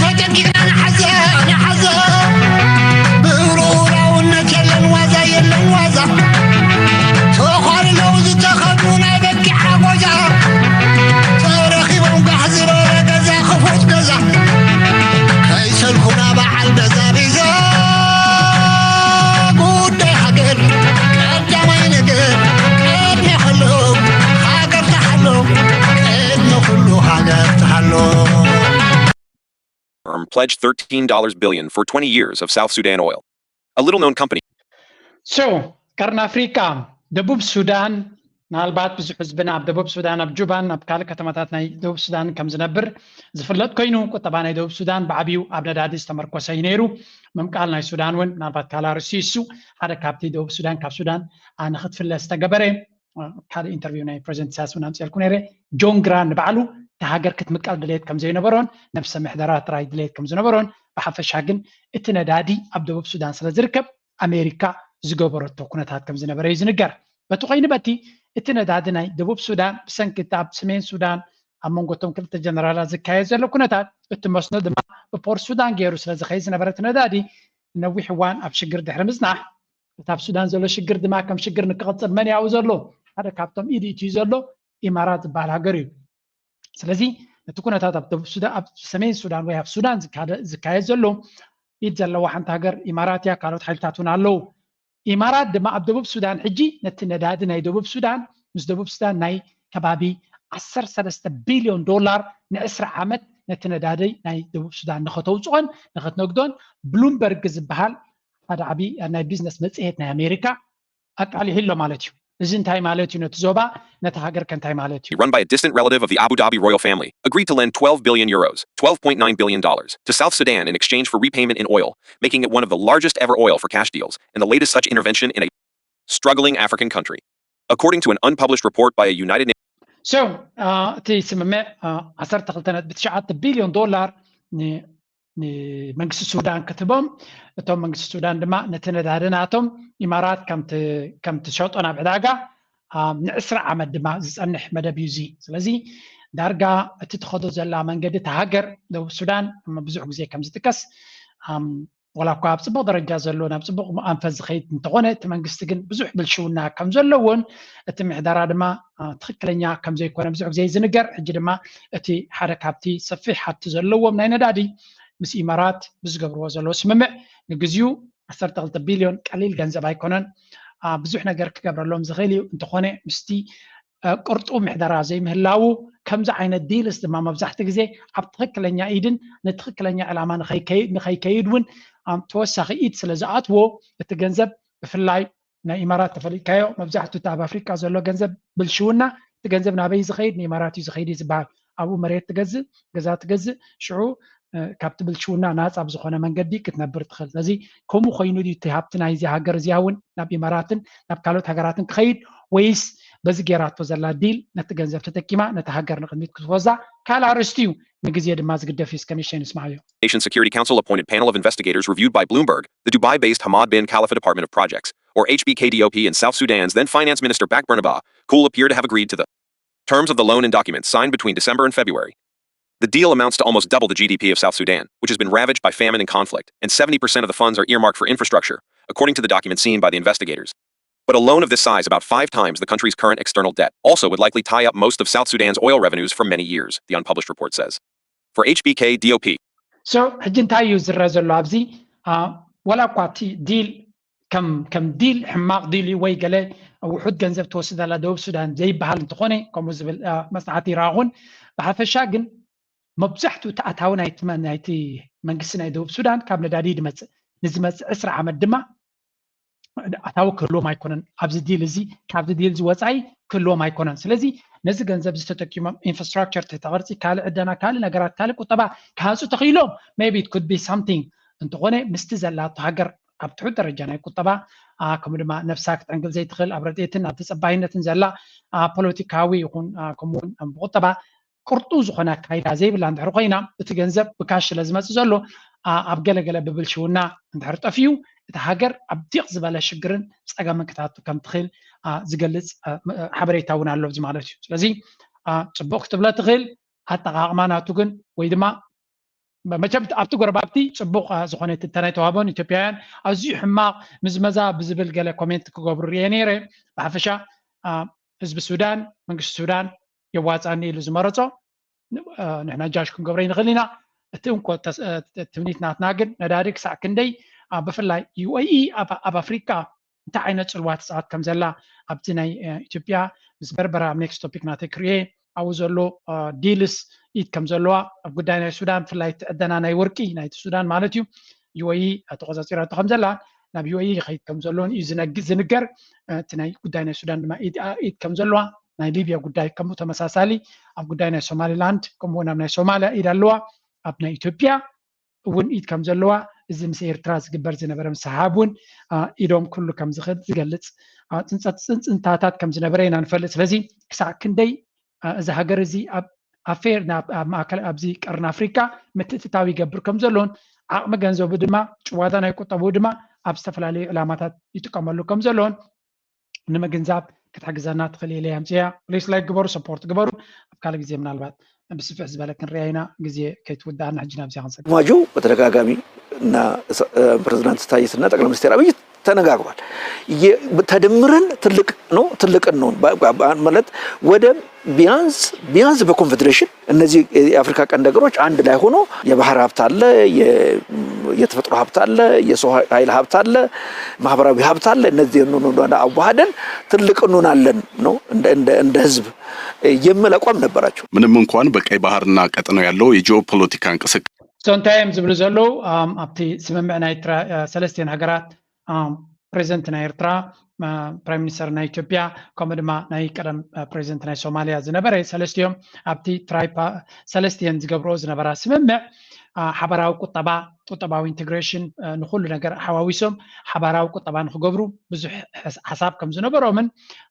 ተጨንቂቕና ንሓዘ ንሓዘ ብእውራውነት የለን ዋዛ የለን ዋዛ ተዃልለው ዝተኸ pledged thirteen billion for twenty years of South Sudan oil. A little known company. So ቀርኒ ኣፍሪቃ ደቡብ ሱዳን፣ ምናልባት ብዙሕ ህዝብና ኣብ ደቡብ ሱዳን ኣብ ጁባን ኣብ ካልእ ከተማታት ናይ ደቡብ ሱዳን ከም ዝነብር ዝፍለጥ ኮይኑ፣ ቁጠባ ናይ ደቡብ ሱዳን ብዓብዩ ኣብ ነዳዲ ዝተመርኮሰ እዩ ነይሩ። ምምቃል ናይ ሱዳን እውን ምናልባት ካልእ ኣርእስቲ እዩ። እሱ ሓደ ካብቲ ደቡብ ሱዳን ካብ ሱዳን ንክትፍለ ዝተገበረ፣ ካልእ ኢንተርቪው ናይ ፕሬዚደንት ኢሳያስ እውን ኣምፅኤልኩ ነይረ። ጆን ግራንት ንባዕሉ እታ ሃገር ክትምቀል ድሌት ከም ዘይነበሮን ነብሰ ምሕደራ ጥራይ ድሌት ከም ዝነበሮን፣ ብሓፈሻ ግን እቲ ነዳዲ ኣብ ደቡብ ሱዳን ስለ ዝርከብ ኣሜሪካ ዝገበረቶ ኩነታት ከም ዝነበረ እዩ ዝንገር። በቲ ኮይኑ በቲ እቲ ነዳዲ ናይ ደቡብ ሱዳን ብሰንኪ እቲ ኣብ ሰሜን ሱዳን ኣብ መንጎ እቶም ክልተ ጀነራላት ዝካየድ ዘሎ ኩነታት፣ እቲ መስኖ ድማ ብፖርት ሱዳን ገይሩ ስለ ዝኸይድ ዝነበረ እቲ ነዳዲ ነዊሕ እዋን ኣብ ሽግር ድሕሪ ምጽናሕ፣ እቲ ኣብ ሱዳን ዘሎ ሽግር ድማ ከም ሽግር ንክቕጽል መን ያው ዘሎ ሓደ ካብቶም ኢድ ኢትዩ ዘሎ ኢማራት ዝበሃል ሃገር እዩ። ስለዚ እቲ ኩነታት ኣብ ደቡብ ሱዳን፣ ኣብ ሰሜን ሱዳን ወይ ኣብ ሱዳን ዝካደ- ዝካየድ ዘሎ ኢድ ዘለዋ ሓንቲ ሃገር ኢማራት እያ። ካልኦት ሓይልታት እውን ኣለዉ። ኢማራት ድማ ኣብ ደቡብ ሱዳን ሕጂ ነቲ ነዳዲ ናይ ደቡብ ሱዳን ምስ ደቡብ ሱዳን ናይ ከባቢ ዓሰርተ ሰለስተ ቢልዮን ዶላር ንዕስራ ዓመት ነቲ ነዳዲ ናይ ደቡብ ሱዳን ንኸተውፅኦን ንኸትነግዶን ብሉምበርግ ዝበሃል ሓደ ዓብዪ ናይ ቢዝነስ መፅሄት ናይ ኣሜሪካ ኣቃሊሑ ኣሎ ማለት እዩ። እዚ እንታይ ማለት እዩ? ነቲ ዞባ ነቲ ሃገር ከ እንታይ ማለት እዩ? Run by a distant relative of the Abu Dhabi royal family, agreed to lend twelve billion euros, twelve point nine billion dollars, to South Sudan in exchange for repayment in oil, making it one of the largest ever oil for cash deals and the latest such intervention in a struggling African country. According to an unpublished report by a United Nations So እቲ ስምምዕ ዓሰርተ ክልተ ነጥቢ ትሽዓተ ቢልዮን ዶላር ንመንግስቲ ሱዳን ክትህቦም፣ እቶም መንግስቲ ሱዳን ድማ ነቲ ነዳዲ ናቶም ኢማራት ከም ትሸጦ ናብ ዕዳጋ ንዕስራ ዓመት ድማ ዝፀንሕ መደብ እዩ እዚ። ስለዚ ዳርጋ እቲ ትኸዶ ዘላ መንገዲ እቲ ሃገር ደቡብ ሱዳን ብዙሕ ግዜ ከም ዝጥቀስ፣ ዋላ እኳ ኣብ ፅቡቕ ደረጃ ዘሎ ናብ ፅቡቕ ኣንፈት ዝኸይድ እንተኾነ፣ እቲ መንግስቲ ግን ብዙሕ ብልሽውና ከም ዘለዎን እቲ ምሕደራ ድማ ትኽክለኛ ከም ዘይኮነ ብዙሕ ግዜ ዝንገር። ሕጂ ድማ እቲ ሓደ ካብቲ ሰፊሕ ሃብቲ ዘለዎም ናይ ነዳዲ ምስ ኢማራት ብዝገብርዎ ዘለዎ ስምምዕ ንግዚኡ ዓሰርተ ክልተ ቢልዮን ቀሊል ገንዘብ ኣይኮነን። ብዙሕ ነገር ክገብረሎም ዝኽእል እዩ። እንተኾነ ምስቲ ቅርጡ ምሕደራ ዘይምህላዉ ከምዚ ዓይነት ዲልስ ድማ መብዛሕቲ ግዜ ኣብ ትኽክለኛ ኢድን ንትኽክለኛ ዕላማ ንኸይከይድ እውን ተወሳኺ ኢድ ስለ ዝኣትዎ እቲ ገንዘብ ብፍላይ ናይ ኢማራት ተፈሊጥካዮ መብዛሕቱ እቲ ኣብ ኣፍሪቃ ዘሎ ገንዘብ ብልሽውና እቲ ገንዘብ ናበይ ዝኸይድ ንኢማራት እዩ ዝኸይድ እዩ ዝበሃል። ኣብኡ መሬት ትገዝእ፣ ገዛ ትገዝእ፣ ሽዑ ካብቲ ብልሽውና ናፃ ብዝኾነ መንገዲ ክትነብር ትኽእል። ስለዚ ከምኡ ኮይኑ ድዩ እቲ ሃብቲ ናይዚ ሃገር እዚኣ እውን ናብ ኢማራትን ናብ ካልኦት ሃገራትን ክኸይድ፣ ወይስ በዚ ጌራቶ ዘላ ዲል ነቲ ገንዘብ ተጠቂማ ነቲ ሃገር ንቕድሚት ክትወዛ ካልእ ኣርእስቲ እዩ። ንግዜ ድማ ዝግደፍ እዩ። እስከ ንእሽተይ ንስማዓዮ። Nations Security Council appointed panel of investigators reviewed by Bloomberg, the Dubai-based Hamad bin Khalifa Department of Projects, or H B K D O P, and South Sudan's then Finance Minister Back Bernabah Cool appear to have agreed to the terms of the loan in documents signed between December and February. The deal amounts to almost double the G D P of South Sudan, which has been ravaged by famine and conflict, and seventy percent of the funds are earmarked for infrastructure, according to the document seen by the investigators. But a loan of this size, about five times the country's current external debt, also would likely tie up most of South Sudan's oil revenues for many years, the unpublished report says. For H B K D O P. So ሕጂ እንታይ እዩ ዝረአ ዘሎ ኣብዚ? ዋላ እኳ እቲ ዲል ከም ከም ዲል ሕማቕ ዲል እዩ ወይ ገለ ውሑድ ገንዘብ ትወስድ ኣላ ደቡብ ሱዳን ዘይበሃል እንተኾነ፣ ከምኡ ዝብል መፅናዕቲ ይረኣኹን። ብሓፈሻ ግን መብዛሕትኡ እቲ ኣታዊ ናይቲ መንግስቲ ናይ ደቡብ ሱዳን ካብ ነዳዲ ድመፅእ፣ ንዝመፅእ ዕስራ ዓመት ድማ ኣታዊ ክህልዎም ኣይኮነን። ኣብዚ ዲል እዚ ካብዚ ዲል እዚ ወፃኢ ክህልዎም ኣይኮነን። ስለዚ ነዚ ገንዘብ እዚ ተጠቂሞም ኢንፍራስትራክቸር፣ ትሕተ ቅርፂ፣ ካልእ ዕደና፣ ካልእ ነገራት፣ ካልእ ቁጠባ ክሃንፁ ተኽኢሎም maybe it could be something። እንተኾነ ምስቲ ዘላቶ ሃገር ኣብ ትሑት ደረጃ ናይ ቁጠባ፣ ከምኡ ድማ ነብሳ ክትዕንግል ዘይትኽእል፣ ኣብ ረድኤትን ኣብ ተፀባይነትን ዘላ፣ ፖለቲካዊ ይኹን ከምኡውን ብቁጠባ ቅርጡ ዝኾነ ኣካይዳ ዘይብላ እንድሕር ኮይና፣ እቲ ገንዘብ ብካሽ ስለ ዝመፅእ ዘሎ ኣብ ገለገለ ብብልሽውና እንድሕር ጠፊኡ፣ እቲ ሃገር ኣብ ዲቕ ዝበለ ሽግርን ፀገምን ክታቱ ከም ትኽእል ዝገልፅ ሓበሬታ እውን ኣሎ ኣብዚ ማለት እዩ። ስለዚ ፅቡቕ ክትብለ ትኽእል፣ ኣጠቓቕማ ናቱ ግን ወይ ድማ መቸም ኣብቲ ጎረባብቲ ፅቡቕ ዝኾነ ትንተና ኣይተዋህቦን። ኢትዮጵያውያን ኣዝዩ ሕማቕ ምዝመዛ ብዝብል ገለ ኮሜንት ክገብሩ ርየ ነይረ። ብሓፈሻ ህዝቢ ሱዳን፣ መንግስቲ ሱዳን የዋፃኒ ኢሉ ዝመረፆ ንሕና ጃጅ ክንገብሮ ይንኽእል ኢና። እቲ እንኮ ትምኒት ናትና ግን ነዳዲ ክሳዕ ክንደይ ብፍላይ ዩ ኤ ኢ ኣብ ኣፍሪካ እንታይ ዓይነት ፅልዋ ትፃወት ከም ዘላ ኣብቲ ናይ ኢትዮጵያ ምስ በርበራ ኣብ ኔክስት ቶፒክ ናተይ ክርእየ ኣብኡ ዘሎ ዲልስ ኢድ ከም ዘለዋ ኣብ ጉዳይ ናይ ሱዳን ብፍላይ እቲ ዕደና ናይ ወርቂ ናይቲ ሱዳን ማለት እዩ ዩ ኤ ኢ ተቆፃፂራቶ ከም ዘላ ናብ ዩ ኤ ኢ ይኸይድ ከም ዘለዎን እዩ ዝነግ- ዝንገር። እቲ ናይ ጉዳይ ናይ ሱዳን ድማ ኢድ ኢድ ከም ዘለዋ ናይ ሊብያ ጉዳይ ከምኡ ተመሳሳሊ ኣብ ጉዳይ ናይ ሶማሊላንድ ከምኡ ናብ ናይ ሶማሊያ ኢድ ኣለዋ ኣብ ናይ ኢትዮጵያ እውን ኢድ ከም ዘለዋ እዚ ምስ ኤርትራ ዝግበር ዝነበረ ምስሓብ እውን ኢዶም ክህሉ ከም ዝኽእል ዝገልፅ ፅንፀት ፅንፅንታታት ከም ዝነበረ ኢና ንፈልጥ። ስለዚ ክሳዕ ክንደይ እዚ ሃገር እዚ ኣብ ኣፌር ናብ ኣብ ማእከል ኣብዚ ቀርኒ ኣፍሪካ ምትእትታው ይገብር ከም ዘሎን ዓቕሚ ገንዘቡ ድማ ጭዋዳ ናይ ቁጠቡ ድማ ኣብ ዝተፈላለዩ ዕላማታት ይጥቀመሉ ከም ዘሎን ንምግንዛብ ክትሕግዘና ትኽእል ኢለ ኣምፅያ። ፕሊስ ላይክ ግበሩ፣ ሰፖርት ግበሩ። ኣብ ካልእ ግዜ ምናልባት ብስፍሕ ዝበለ ክንሪኣ ኢና። ግዜ ከይትውድኣና ሕጂ ናብዚኣ ክንሰግር። ማጁ በተደጋጋሚ እና ፕሬዚዳንት ታዬ እና ጠቅላይ ሚኒስትር አብይ ተነጋግሯል። ተደምረን ትልቅ ነው ትልቅ ነው ማለት ወደ ቢያንስ ቢያንስ በኮንፌዴሬሽን እነዚህ የአፍሪካ ቀንድ ሀገሮች አንድ ላይ ሆኖ የባህር ሀብት አለ፣ የተፈጥሮ ሀብት አለ፣ የሰው ኃይል ሀብት አለ፣ ማህበራዊ ሀብት አለ። እነዚህ አዋህደን ትልቅ እንሆናለን ነው እንደ ህዝብ የሚል አቋም ነበራቸው። ምንም እንኳን በቀይ ባህርና ቀጠናው ያለው የጂኦፖለቲካ እንቅስቃሴ So እንታይ እዮም ዝብሉ ዘለዉ ኣብቲ ስምምዕ ናይ ሰለስቲኤን ሃገራት ፕሬዚደንት ናይ ኤርትራ ፕራይም ሚኒስተር ናይ ኢትዮጵያ ከምኡ ድማ ናይ ቀደም ፕሬዚደንት ናይ ሶማሊያ ዝነበረ ሰለስቲኦም ኣብቲ ሰለስቲኤን ዝገብርኦ ዝነበራ ስምምዕ ሓበራዊ ቁጠባ ቁጠባዊ ኢንቴግሬሽን ንኩሉ ነገር ሓዋዊሶም ሓበራዊ ቁጠባ ንክገብሩ ብዙሕ ሓሳብ ከም ዝነበሮምን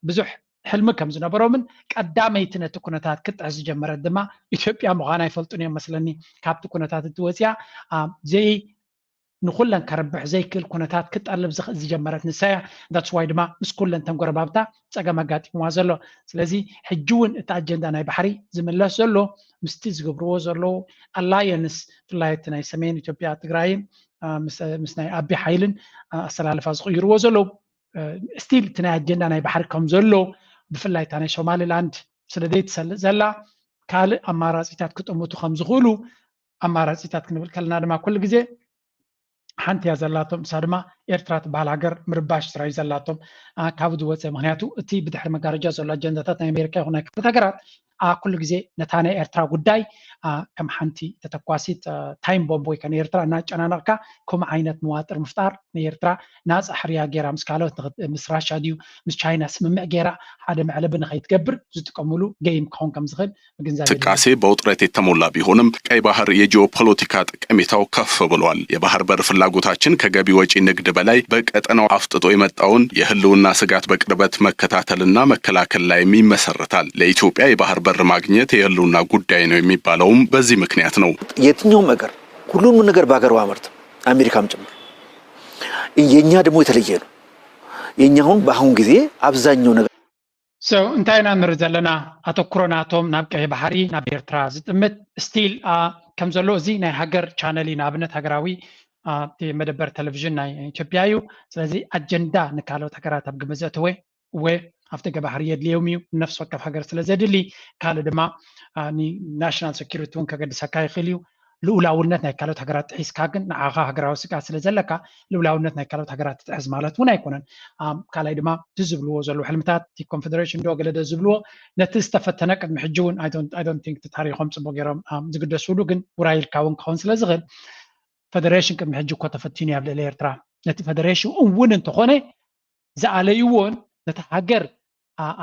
ብዙሕ ሕልሚ ከም ዝነበሮምን ቀዳመይቲ ነቲ ኩነታት ክትጥሕስ ዝጀመረት ድማ ኢትዮጵያ ምዃና ይፈልጡን እዮም መስለኒ። ካብቲ ኩነታት እቲ ወፂኣ ዘይ ንኩለን ከረብሕ ዘይክእል ኩነታት ክጠልብ ዝጀመረት ንሳ እያ። That's why ድማ ምስ ኩለን ተን ጎረባብታ ፀገም ኣጋጢምዋ ዘሎ። ስለዚ ሕጂ እውን እቲ ኣጀንዳ ናይ ባሕሪ ዝምለስ ዘሎ ምስቲ ዝገብርዎ ዘለዉ ኣላየንስ ብፍላይ እቲ ናይ ሰሜን ኢትዮጵያ ትግራይን ምስ ናይ ኣቢ ሓይልን ኣሰላልፋ ዝቕይርዎ ዘለዉ ስቲል እቲ ናይ ኣጀንዳ ናይ ባሕሪ ከም ዘሎ ብፍላይ እታ ናይ ሶማሊላንድ ስለ ዘይትሰልጥ ዘላ ካልእ ኣማራፂታት ክጥምቱ ከም ዝኽእሉ ኣማራፂታት ክንብል ከለና ድማ ኩሉ ግዜ ሓንቲ እያ ዘላቶም እሳ ድማ ኤርትራ ትበሃል ሃገር ምርባሽ ስራይ ዘላቶም ካብ ዝወፀ ምክንያቱ እቲ ብድሕሪ መጋረጃ ዘሎ ኣጀንዳታት ናይ ኣሜሪካ ይኹን ናይ ክፍት ሃገራት ኩሉ ግዜ ነታ ናይ ኤርትራ ጉዳይ ከም ሓንቲ ተተኳሲት ታይም ቦምብ ወይ ከ ንኤርትራ እናጨናነቕካ ከምኡ ዓይነት መዋጥር ምፍጣር ንኤርትራ ናፃ ሕርያ ገይራ ምስ ካልኦት ምስ ራሻ ድዩ ምስ ቻይና ስምምዕ ገይራ ሓደ መዕለቢ ንኸይትገብር ዝጥቀምሉ ገይም ክኸውን ከም ዝኽእል ምግንዛብ እንቅስቃሴ በውጥረት የተሞላ ቢሆንም ቀይ ባህር የጂኦፖለቲካ ጠቀሜታው ከፍ ብሏል። የባህር በር ፍላጎታችን ከገቢ ወጪ ንግድ በላይ በቀጠናው አፍጥጦ የመጣውን የህልውና ስጋት በቅርበት መከታተልና መከላከል ላይም ይመሰርታል። ለኢትዮጵያ የባህር በር ማግኘት የህልውና ጉዳይ ነው የሚባለውም በዚህ ምክንያት ነው። የትኛውም ሀገር ሁሉንም ነገር በሀገሩ አያመርትም፣ አሜሪካም ጭምር። የእኛ ደግሞ የተለየ ነው። የእኛ አሁን በአሁን ጊዜ አብዛኛው ነገር So እንታይ ኢና ንርኢ ዘለና ኣተኩሮ ናቶም ናብ ቀይ ባሕሪ ናብ ኤርትራ ዝጥምት ስቲል ከም ዘሎ እዚ ናይ ሃገር ቻነል እዩ ንኣብነት ሃገራዊ መደበር ቴሌቪዥን ናይ ኢትዮጵያ እዩ። ስለዚ ኣጀንዳ ንካልኦት ሃገራት ኣብ ግምት ዘእተወ እወ ኣፍደገ ባሕሪ የድልዮም እዩ ነፍሲ ወከፍ ሃገር ስለ ዘድሊ ካልእ ድማ ናሽናል ሴኪሪቲ እውን ከገድሰካ ይኽእል እዩ። ልኡላውነት ናይ ካልኦት ሃገራት ጥሒስካ ግን ንዓኻ ሃገራዊ ስግኣት ስለ ዘለካ ልኡላውነት ናይ ካልኦት ሃገራት ትጥሕስ ማለት እውን ኣይኮነን። ካልኣይ ድማ እቲ ዝብልዎ ዘለዉ ሕልምታት እቲ ኮንፌደሬሽን ዶ ገለ ዶ ዝብልዎ ነቲ ዝተፈተነ ቅድሚ ሕጂ እውን I don't think ታሪኾም ፅቡቅ ገይሮም ዝግደስሉ ግን ውራይ ኢልካ እውን ክኸውን ስለ ዝኽእል ፈደሬሽን ቅድሚ ሕጂ እኮ ተፈቲኑ ኣብ ልዕሊ ኤርትራ ነቲ ፈደሬሽን እውን እንተኾነ ዝኣለይዎን ነቲ ሃገር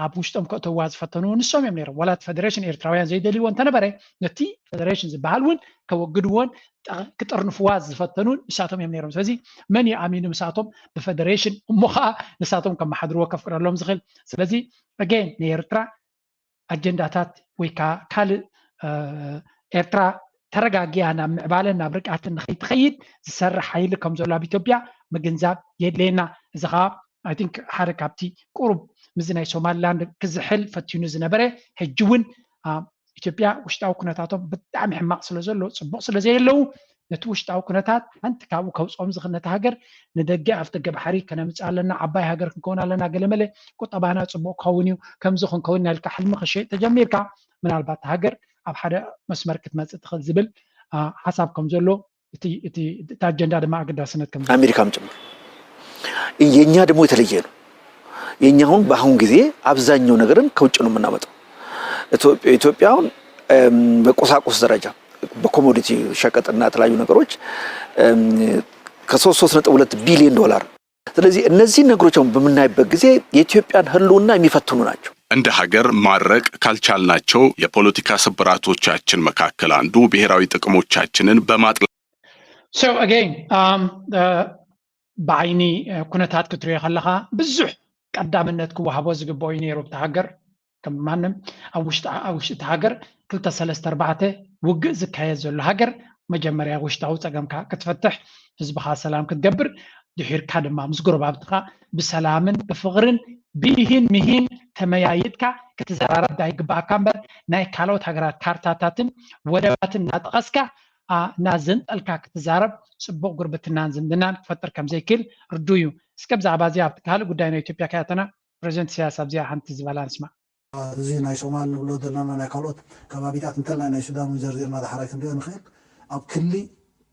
ኣብ ውሽጦም ከእተዋ ዝፈተኑ ንሶም እዮም ነይሮም። ዋላ እቲ ፈደሬሽን ኤርትራውያን ዘይደልይዎ እንተነበረ ነቲ ፈደሬሽን ዝበሃል እውን ከወግድዎን ክጥርንፍዋ ዝፈተኑ ንሳቶም እዮም ነይሮም። ስለዚ መን እዩ ኣሚኑ ምሳቶም ብፈደሬሽን እሞ ከዓ ንሳቶም ከመሓድርዎ ከፍቅደሎም ዝኽእል? ስለዚ ኣገን ንኤርትራ ኣጀንዳታት ወይ ከዓ ካልእ ኤርትራ ተረጋጊያ ናብ ምዕባለን ናብ ርግኣትን ንኸይትኸይድ ዝሰርሕ ሓይሊ ከም ዘሎ ኣብ ኢትዮጵያ ምግንዛብ የድለየና። እዚ ከዓ I think ሓደ ካብቲ ቁሩብ ምስዚ ናይ ሶማሊላንድ ክዝሕል ፈቲኑ ዝነበረ ሕጂ እውን ኢትዮጵያ ውሽጣዊ ኩነታቶም ብጣዕሚ ሕማቕ ስለ ዘሎ ፅቡቕ ስለ ዘየለዉ ነቲ ውሽጣዊ ኩነታት ሓንቲ ካብኡ ከውፅኦም ዝኽእል ነቲ ሃገር ንደገ ኣፍደገ ባሕሪ ከነምፅእ ኣለና፣ ዓባይ ሃገር ክንከውን ኣለና፣ ገለመለ ቁጠባና ፅቡቕ ክኸውን እዩ፣ ከምዚ ክንከውን ኢና ኢልካ ሕልሚ ክሸይጥ ተጀሚርካ ምናልባት ሃገር ኣብ ሓደ መስመር ክትመፅእ ትኽእል ዝብል ሓሳብ ከም ዘሎ እቲ ኣጀንዳ ድማ ኣገዳስነት ከም አሜሪካም ጭምር የእኛ ደግሞ የተለየ ነው። የእኛ አሁን በአሁን ጊዜ አብዛኛው ነገርን ከውጭ ነው የምናመጣው። ኢትዮጵያ አሁን በቁሳቁስ ደረጃ በኮሞዲቲ ሸቀጥና የተለያዩ ነገሮች ከሶስት ሶስት ነጥብ ሁለት ቢሊዮን ዶላር። ስለዚህ እነዚህ ነገሮች አሁን በምናይበት ጊዜ የኢትዮጵያን ህልውና የሚፈትኑ ናቸው። እንደ ሀገር ማድረቅ ካልቻልናቸው የፖለቲካ ስብራቶቻችን መካከል አንዱ ብሔራዊ ጥቅሞቻችንን በማጥላ So again, um, ብዓይኒ ኩነታት ክትሪኦ ከለኻ ብዙሕ ቀዳምነት ክወሃቦ ዝግበኦ እዩ ነይሩ። ብቲ ሃገር ከም ማንም ኣብ ውሽጢ እቲ ሃገር ክልተ ሰለስተ ኣርባዕተ ውግእ ዝካየድ ዘሎ ሃገር መጀመርያ ውሽጣዊ ፀገምካ ክትፈትሕ፣ ህዝብኻ ሰላም ክትገብር፣ ድሒርካ ድማ ምስ ጎረባብትኻ ብሰላምን ብፍቕርን ብኢሂን ምሂን ተመያይጥካ ክትዘራረብ ዳይግባኣካ እምበር ናይ ካልኦት ሃገራት ካርታታትን ወደባትን እናጠቐስካ እናዘንጠልካ ክትዛረብ ፅቡቕ ጉርብትናን ዝምድናን ክፈጥር ከምዘይክእል ርዱ እዩ። እስከ ብዛዕባ እዚ ኣብቲ ካልእ ጉዳይ ናይ ኢትዮጵያ ከያተና ፕሬዚደንት ኢሳያስ ኣብዚኣ ሓንቲ ዝበላ ንስማ። እዚ ናይ ሶማል ንብሎ ዘለና ናይ ካልኦት ከባቢታት እንተልና ናይ ሱዳን እውን ዘርዚርና ዳሕራይ ክንሪኦ ንኽእል። ኣብ ክሊ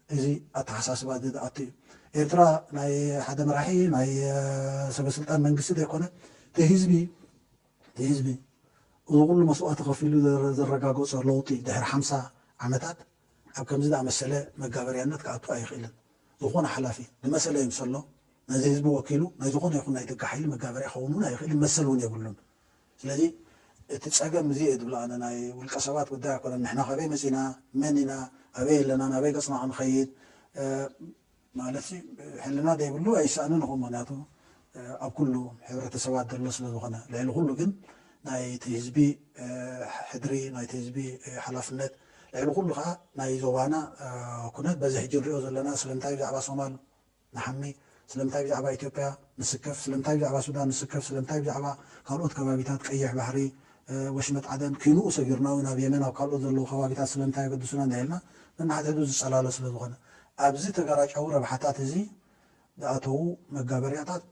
እዚ ኣተሓሳስባ እዚ ዝኣቱ እዩ። ኤርትራ ናይ ሓደ መራሒ ናይ ሰበስልጣን መንግስቲ ዘይኮነ እቲ ህዝቢ እቲ ህዝቢ እዚ ኩሉ መስዋእቲ ከፊሉ ዘረጋገፆ ለውጢ ድሕሪ ሓምሳ ዓመታት ኣብ ከምዚ ዝኣመሰለ መጋበርያነት ክኣቱ ኣይኽእልን። ዝኾነ ሓላፊ ዝመሰለ ይምሰሎ ነዚ ህዝቢ ወኪሉ ናይ ዝኾነ ይኹን ናይ ደገ ሓይሊ መጋበርያ ክኸውን እውን ኣይኽእልን፣ መሰል እውን የብሉን። ስለዚ እቲ ፀገም እዚ እየ ዝብሎ ኣነ፣ ናይ ውልቀ ሰባት ጉዳይ ኣይኮነን። ንሕና ካበይ መፂና፣ መን ኢና፣ ኣበይ ኣለና፣ ናበይ ገፅና ክንኸይድ ማለት ሕልና ዘይብሉ ኣይሰኣንን ይኹን። ምክንያቱ ኣብ ኩሉ ሕብረተሰባት ዘሎ ስለ ዝኾነ፣ ልዕሊ ኩሉ ግን ናይቲ ህዝቢ ሕድሪ፣ ናይቲ ህዝቢ ሓላፍነት፣ ልዕሊ ኩሉ ከዓ ናይ ዞባና ኩነት በዚ ሕጂ ንሪኦ ዘለና ስለምንታይ ብዛዕባ ሶማል ንሓሚ፣ ስለምንታይ ብዛዕባ ኢትዮጵያ ንስከፍ፣ ስለምንታይ ብዛዕባ ሱዳን ንስከፍ፣ ስለምንታይ ብዛዕባ ካልኦት ከባቢታት ቀይሕ ባሕሪ፣ ወሽመጥ ዓደን ኪንኡ ሰጊርና እውን ኣብ የመን ኣብ ካልኦት ዘለዉ ከባቢታት ስለምንታይ የገድሱና እንዳ ኢልና ነንሓድሕዱ ዝጸላሎ ስለ ዝኾነ ኣብዚ ተጋራጫዊ ረብሓታት እዚ ዝኣተዉ መጋበርያታት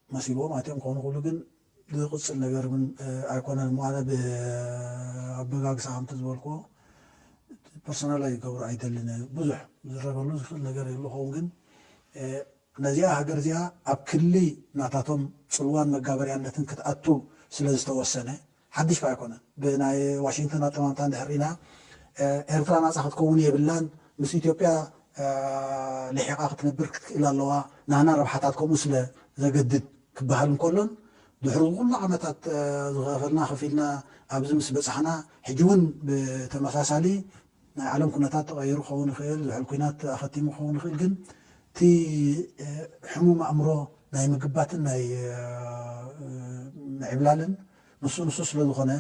መሲልዎም ኣትዮም ክኾኑ ክብሉ ግን ዝቕጽል ነገር እውን ኣይኮነን እሞ ኣነ ብኣበጋግሳ ከምቲ ዝበልክዎ ፐርሰናል ኣይገብሮ ኣይደልን ብዙሕ ዝረበሉ ዝኽእል ነገር የሉ ኸውን ግን ነዚኣ ሃገር እዚኣ ኣብ ክሊ ናታቶም ጽልዋን መጋበርያነትን ክትኣቱ ስለ ዝተወሰነ ሓድሽ ከኣ ኣይኮነን። ብናይ ዋሽንግተን ኣጠማምታ እንድሕር ርኢና ኤርትራ ናጻ ክትከውን የብላን፣ ምስ ኢትዮጵያ ልሒቓ ክትነብር ክትክእል ኣለዋ፣ ናህና ረብሓታት ከምኡ ስለ ዘገድድ ክበሃል እንከሎን ድሕሪ ኩሉ ዓመታት ዝኸፈልና ከፊልና ኣብዚ ምስ በጻሕና ሕጂ እውን ብተመሳሳሊ ናይ ዓለም ኩነታት ተቐይሩ ክኸውን ይኽእል፣ ዝሑል ኲናት ኣኸቲሙ ክኸውን ይኽእል፣ ግን እቲ ሕሙም ኣእምሮ ናይ ምግባትን ናይ ምዕብላልን ንሱ ንሱ ስለ ዝኾነ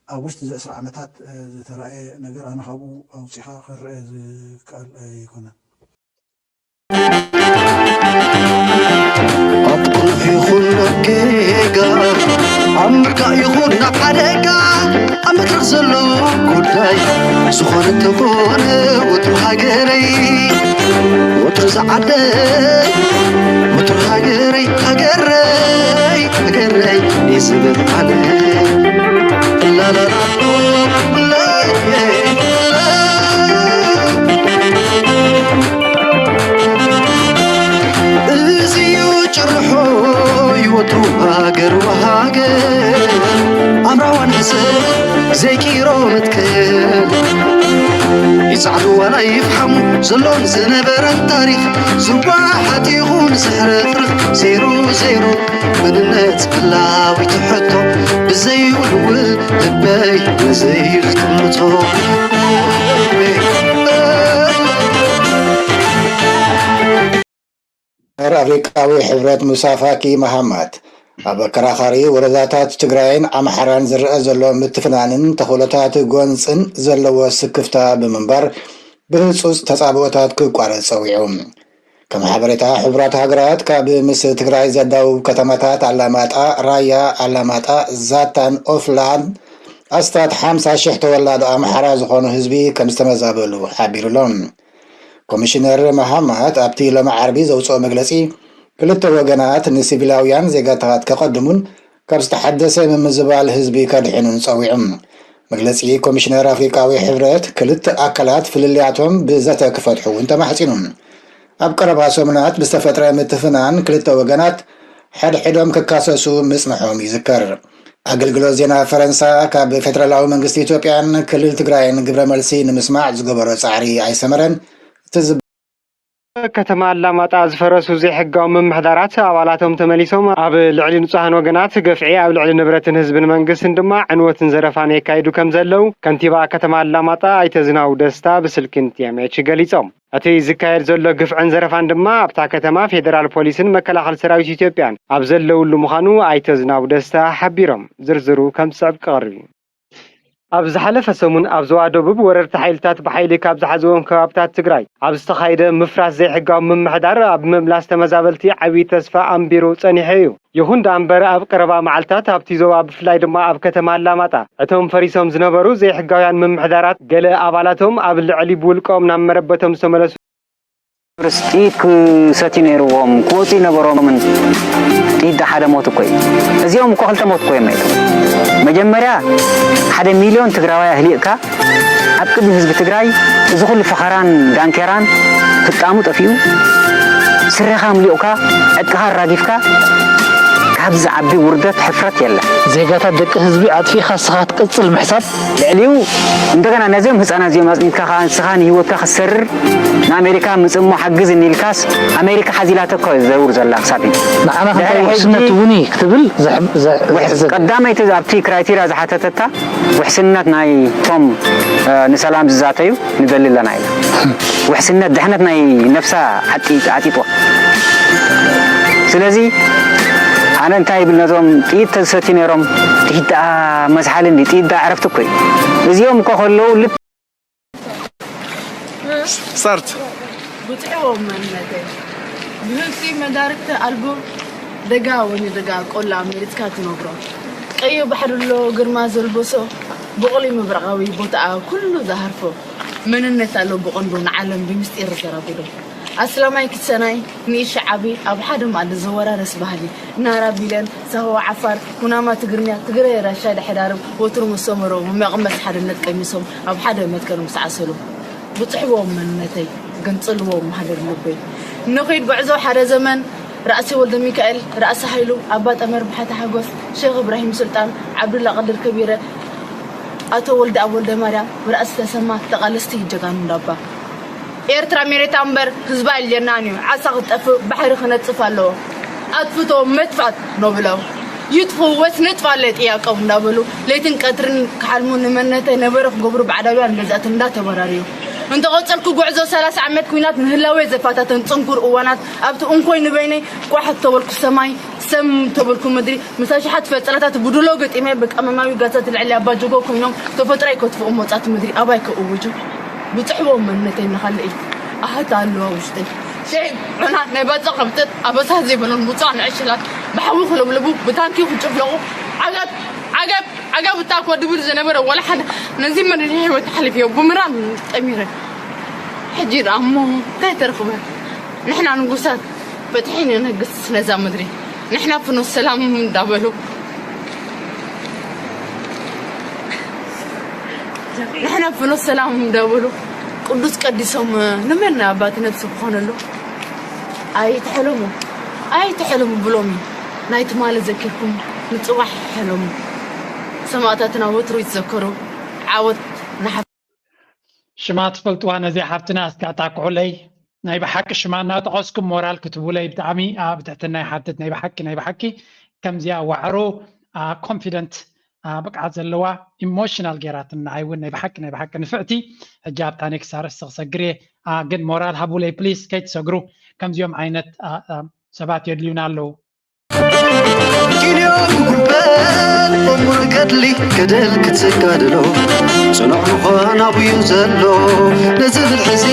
ኣብ ውሽጢ እዚ ዕስራ ዓመታት ዝተራእየ ነገር ኣነ ካብኡ ኣውፂኻ ክረአ ዝከኣል ኣይኮነን። ኣብ ቁኑዕ ይኹን ኣብ ጌጋ ኣብ ምርካእ ይኹን ኣብ ሓደጋ ኣብ መድረኽ ዘሎ ጉዳይ ዝኾነ እንተኾነ ወትሩ ሃገረይ ወትሩ ዝዓደይ ወትሩ ሃገረይ ሃገረይ ሃገረይ ይዝብል ዓለ ላላላ ጭርሖ ይወትሩ ሃገር ወሃገር ኣምራዋን ሕሰብ ዘይቂሮ መትከል ይጻዕዱ ዋላ ይፍሓሙ ዘሎን ዝነበረን ታሪኽ ዝወሓጥ ይኹን ዝሕረፍርፍ ዜሮ ዜሮ መንነት ህላዊት ሕቶ ብዘይውልውል ልበይ ነዘይዝጥምቶ ር ኣፍሪቃዊ ሕብረት ሙሳ ፋኪ መሃማት ኣብ ኣከራኻሪ ወረዳታት ትግራይን ኣምሓራን ዝረአ ዘሎ ምትፍናንን ተኽእሎታት ጎንፅን ዘለዎ ስክፍታ ብምንባር ብህፁፅ ተፃብኦታት ክቋረፅ ፀዊዑ። ከም ሓበሬታ ሕቡራት ሃገራት ካብ ምስ ትግራይ ዘዳውብ ከተማታት ኣላማጣ፣ ራያ ኣላማጣ፣ ዛታን ኦፍላን ኣስታት ሓምሳ ሽሕ ተወላዶ ኣምሓራ ዝኾኑ ህዝቢ ከም ዝተመዛበሉ ሓቢሩሎም። ኮሚሽነር መሃማት ኣብቲ ሎሚ ዓርቢ ዘውፅኦ መግለፂ ክልተ ወገናት ንሲቪላውያን ዜጋታት ከቐድሙን ካብ ዝተሓደሰ ምምዝባል ህዝቢ ከድሕኑን ፀዊዑ። መግለፂ ኮሚሽነር ኣፍሪቃዊ ሕብረት ክልተ ኣካላት ፍልልያቶም ብዘተ ክፈትሑ እውን ተማሕፂኑ። ኣብ ቀረባ ሰሙናት ብዝተፈጥረ ምትፍናን ክልተ ወገናት ሓድሕዶም ክካሰሱ ምፅንሖም ይዝከር። ኣገልግሎት ዜና ፈረንሳ ካብ ፌደራላዊ መንግስቲ ኢትዮጵያን ክልል ትግራይን ግብረ መልሲ ንምስማዕ ዝገበሮ ጻዕሪ ኣይሰመረን። እቲ ዝብ- ከተማ ኣላማጣ ዝፈረሱ ዘይሕጋዊ ምምሕዳራት ኣባላቶም ተመሊሶም ኣብ ልዕሊ ንጹሃን ወገናት ገፍዒ፣ ኣብ ልዕሊ ንብረትን ህዝብን መንግስትን ድማ ዕንወትን ዘረፋን የካይዱ ከም ዘለዉ ከንቲባ ከተማ ኣላማጣ ኣይተ ዝናቡ ደስታ ብስልኪ ንቲኤምኤች ገሊጾም። እቲ ዝካየድ ዘሎ ግፍዕን ዘረፋን ድማ ኣብታ ከተማ ፌደራል ፖሊስን መከላኸሊ ሰራዊት ኢትዮጵያን ኣብ ዘለውሉ ምዃኑ ኣይተ ዝናቡ ደስታ ሓቢሮም። ዝርዝሩ ከም ዝስዕብ ክቐርብ እዩ። ኣብ ዝሓለፈ ሰሙን ኣብ ዞባ ደቡብ ወረርቲ ሓይልታት ብሓይሊ ካብ ዝሓዝዎም ከባብታት ትግራይ ኣብ ዝተኻየደ ምፍራስ ዘይሕጋዊ ምምሕዳር ኣብ ምምላስ ተመዛበልቲ ዓብዪ ተስፋ ኣንቢሩ ጸኒሑ እዩ። ይኹን ደኣ እምበር ኣብ ቀረባ መዓልታት ኣብቲ ዞባ ብፍላይ ድማ ኣብ ከተማ ኣላማጣ እቶም ፈሪሶም ዝነበሩ ዘይሕጋውያን ምምሕዳራት ገለ ኣባላቶም ኣብ ልዕሊ ብውልቆም ናብ መረበቶም ዝተመለሱ ጥይት ክሰትዩ ነይርዎም፣ ክወፁ ይነበሮምን። ጥይት ሓደ ሞት እኮ እዩ። እዚኦም እኮ ክልተ ሞት እኮ እዮም። መጀመርያ ሓደ ሚልዮን ትግራዋይ ኣህሊቕካ ኣብ ቅድሚ ህዝቢ ትግራይ እዚ ኩሉ ፈኸራን ዳንኬራን ህጣሙ ጠፊኡ፣ ስረኻ ኣምሊቑካ፣ ዕጥቅኻ ኣራጊፍካ፣ ካብዚ ዓቢ ውርደት ሕፍረት የለን። ዜጋታት ደቂ ህዝቢ ኣጥፊእካ ንስኻ ክትቅጽል ምሕሳብ። ልዕሊኡ እንደገና ነዚኦም ህፃናት እዚኦም ኣፅኒትካ ከዓ ንስኻ ንህይወትካ ክትሰርር ንኣሜሪካ ምፅሞ ሓግዝ እንኢልካስ ኣሜሪካ ሓዚላቶ እኮ ዘውር ዘላ ክሳብ ሕጂ። ንዓና ክንታይ ድሕሪ ሕጂ ውሕስነት እውን እዩ ክትብል ዘሕ- ዘ- ውሕስ- ዘሕዝን። ቀዳመይቲ ኣብቲ ክራይቴርያ ዝሓተተታ ውሕስነት ናይ ቶም እ፣ ንሰላም ዝዛተዩ ንደሊ ኣለና ኢላ። ውሕስነት ድሕነት ናይ ነፍሳ ዓጢ- ዓጢጦ። ስለዚ ኣነ እንታይ ይብል ነዞም ጥይት ተዝሰትዩ ነይሮም፣ ጥይት ደኣ መዝሓሊ እንዲ ጥይት ደኣ ዕረፍቲ እኮ እዩ። እዚኦም እኮ ከለዉ ልብ ስታርት። ብጥዑዎም መንነተይ ብህልቲ መዳርግቲ ኣልቦ ደጋ ወኒ ደጋ ቆላ መሪጽካ ትነብሮ። ቀይሕ ባሕሪ ኣሎ ግርማ ዘልበሶ፣ ብቑሊ ምብራቓዊ ቦታኣ ኩሉ ዝሃርፎ። መንነት ኣሎ ብቐንዱ ንዓለም ብምስጢር ዘራጉዶ። ኣስላማይ ክሰናይ ንኢሻ ዓቢ ኣብ ሓደ መኣዲ ዘወራረስ ባህሊ። ናራ ቢለን፣ ሳሆ ዓፋር፣ ኩናማ ትግርኛ፣ ትግረ ራሻ ድሕዳርም ወትሩ ምስ ሰመሮ መቐመስ ሓድነት ቀሚሶም ኣብ ሓደ መትከል ምስ ዓሰሉ። ብጽሕዎም መንነተይ፣ ገንጽልዎም ማህደር ልበይ። ንኺድ ጉዕዞ ሓደ ዘመን፣ ራእሲ ወልደ ሚካኤል፣ ራእሲ ሃይሉ፣ ኣባ ጠመር ብሓታ ሓጎስ፣ ሼኽ እብራሂም ሱልጣን፣ ዓብዱላ ቀድር ከቢረ፣ ኣቶ ወልደኣብ ወልደማርያም፣ ራእሲ ተሰማ፣ ተቓለስቲ ጀጋኑ እንዳባ። ኤርትራ ሜሬታ እምበር ህዝባ የድልየናን እዩ። ዓሳ ክትጠፍእ ባሕሪ ክነጽፍ ኣለዎ። ኣጥፍቶ መጥፋት ነው ብለው። ይጥፉ ወይስ ንጥፋ ኣለ ጥያቄው እንዳበሉ ለይትን ቀትርን ክሓልሙ ንመንነተይ ነበረ ክገብሩ ባዕዳውያን ገዛእቲ እንዳተበራረዩ። እንተቐጸልኩ ጉዕዞ ሰላሳ ዓመት ኲናት ንህላወይ ዘፋታተን ጽንኩር እዋናት ኣብቲ እንኮይ ንበይነይ ቋሕ ተበልኩ ሰማይ ሰም ተበልኩ ምድሪ ምስ ኣሽሓት ፈጸራታት ብድሎ ገጢመ ብቀመማዊ ጋዛት ልዕሊ ኣባጀጎ ኮይኖም ተፈጥሮይ ከጥፍኡ መውጻእቲ ምድሪ ኣባይ ከእውጁ ብጽሕቦ መንነተይ እናኻልእ ኣህታ ኣለዋ ውሽጠይ። ሽዒ ዑና ናይ ባጽዕ ከብትት ኣበሳ ዘይበሎም ብፁዓን ዕሽላት ብሓዊ ክልብልቡ ብታንኪ ክጭፍለቑ ዓገብ ዓገብ ዓገብ እታ እኮ ድብል ዝነበረ ወላ ሓደ ነዚ መሪር ህይወት ሓሊፍዮ ብምራም ጠሚረ። ሕጂ ደኣ እሞ እንታይ ተረኽበ? ንሕና ንጉሳት ፍትሒ ንነግስ ነዛ ምድሪ። ንሕና ፍኖት ሰላም እንዳበሉ ንሕና ፍኖት ሰላም እንዳበሉ ቅዱስ ቀዲሶም ንመን ኣባቲ ነብሲ ክኾነሉ ኣይትሐለሙ ኣይትሐለሙ ብሎም እዩ። ናይ ትማሊ ዘኪርኩም ንጽባሕ ሕለሙ። ሰማእታትና ወትሩ ይትዘከሩ። ዓወት ንሓ ሽማ ትፈልጥዋ ነዚኣ ሓፍትና እስኪ ኣጣቅዑለይ። ናይ ብሓቂ ሽማ እናጠቐስኩም ሞራል ክትቡለይ ብጣዕሚ አ፣ ብትሕትና ይሓትት። ናይ ብሓቂ ናይ ብሓቂ ከምዚኣ ዋዕሮ ኮንፊደንት ብቅዓት ዘለዋ ኢሞሽናል ገይራትኒ ንዓይ እውን ናይ ብሓቂ ናይ ብሓቂ ንፍዕቲ። ሕጂ ኣብታ ኔክስት ኣርእስቲ ክሰግር እየ። አ፣ ግን ሞራል ሃቡለይ ፕሊስ ከይትሰግሩ። ከምዚኦም ዓይነት አ፣ አ፣ ሰባት የድልዩና ኣለዉ። ጊልዮ ጉልበት በሙሉ ገድሊ ገደል ክትጋድሎ ጽኑዕ ምዃን ኣብዩ ዘሎ ነዚ ብልሒ እዚ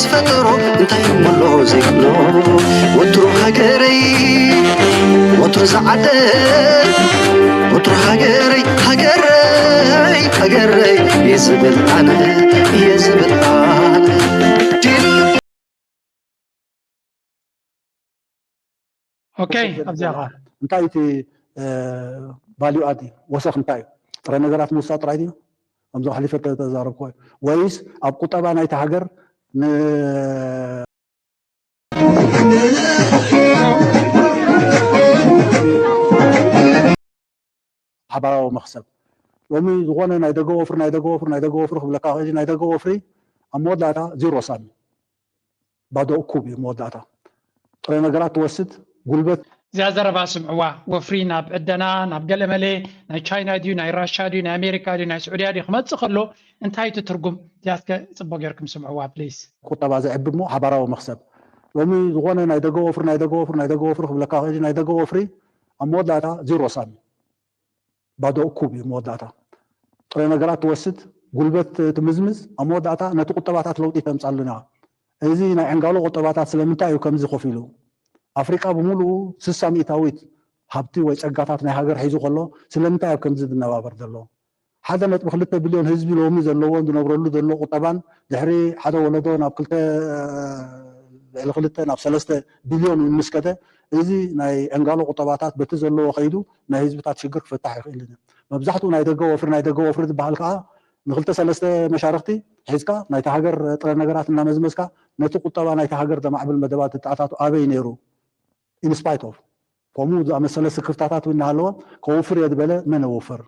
ዝፈጠሮ እንታይ እሞ ኣሎ ዘይብሎ ወትሩ ሃገረይ ወትሩ ዝዓደ ወትሩ ሃገረይ ሃገረይ ሃገረይ እየ ዝብል ኣነ እየ ዝብል ኣነ ዲሉ ኦኬ ኣብዚኣ ኸዓ እንታይ እቲ ቫልዩ ኣድ ወሰኽ እንታይ እዩ? ጥረ ነገራት ምውሳኽ ጥራይ ድዩ? ከምዚ ኣሕሊፈ ተዛረብኩ ወይስ ኣብ ቁጠባ ናይቲ ሃገር ን ሓባራዊ መኽሰብ። ሎሚ ዝኾነ ናይ ደገ ወፍሪ፣ ናይ ደገ ወፍሪ፣ ናይ ደገ ወፍሪ ክብለካ ክእል፣ ናይ ደገ ወፍሪ ኣብ መወዳእታ ዜሮ ሳሚ፣ ባዶ እኩብ እዩ መወዳእታ። ጥረ ነገራት ትወስድ፣ ጉልበት። እዚኣ ዘረባ ስምዕዋ። ወፍሪ ናብ ዕደና፣ ናብ ገለመለ፣ ናይ ቻይና ድዩ፣ ናይ ራሻ ድዩ፣ ናይ ኣሜሪካ ድዩ፣ ናይ ስዑድያ ድዩ ክመፅእ ከሎ እንታይ እቲ ትርጉም? እዚኣትከ ፅቡቅ ጌርኩም ስምዕዋ ፕሊስ። ቁጠባ ዘዕቢ እሞ ሓባራዊ መክሰብ። ሎሚ ዝኾነ ናይ ደገ ወፍሪ፣ ናይ ደገ ወፍሪ፣ ናይ ደገ ወፍሪ ክብለካ ክእል፣ ናይ ደገ ወፍሪ ኣብ መወዳእታ ዜሮ ሳሚ፣ ባዶ እኩብ እዩ መወዳእታ። ጥረ ነገራት ትወስድ፣ ጉልበት ትምዝምዝ፣ ኣብ መወዳእታ ነቲ ቁጠባታት ለውጢ ተምፃልና። እዚ ናይ ዕንጋሎ ቁጠባታት ስለምንታይ እዩ ከምዚ ኮፍ ኢሉ? ኣፍሪቃ ብምሉኡ ስሳ ሚእታዊት ሃብቲ ወይ ፀጋታት ናይ ሃገር ሒዙ ከሎ ስለምንታይ ኣብ ከምዚ ዝነባበር ዘሎ? ሓደ ነጥቢ ክልተ ቢልዮን ህዝቢ ሎሚ ዘለዎን ዝነብረሉ ዘሎ ቁጠባን ድሕሪ ሓደ ወለዶ ናብ ክልተ ልዕሊ ክልተ ናብ ሰለስተ ቢልዮን እውን ምስ ከደ፣ እዚ ናይ ዕንጋሎ ቁጠባታት በቲ ዘለዎ ከይዱ ናይ ህዝብታት ሽግር ክፈታሕ ይኽእል እዩ። መብዛሕትኡ ናይ ደገ ወፍሪ፣ ናይ ደገ ወፍሪ ዝበሃል ከዓ ንክልተ ሰለስተ መሻርክቲ ሒዝካ ናይቲ ሃገር ጥረ ነገራት እናመዝመዝካ ነቲ ቁጠባ ናይቲ ሃገር ዘማዕብል መደባት ዝተኣታቱ ኣበይ ነይሩ? ኢንስፓይት ኦፍ ከምኡ ዝኣመሰለ ስክፍታታት እውን እናሃለወ ከውፍር እየ ዝበለ መን የውፍር?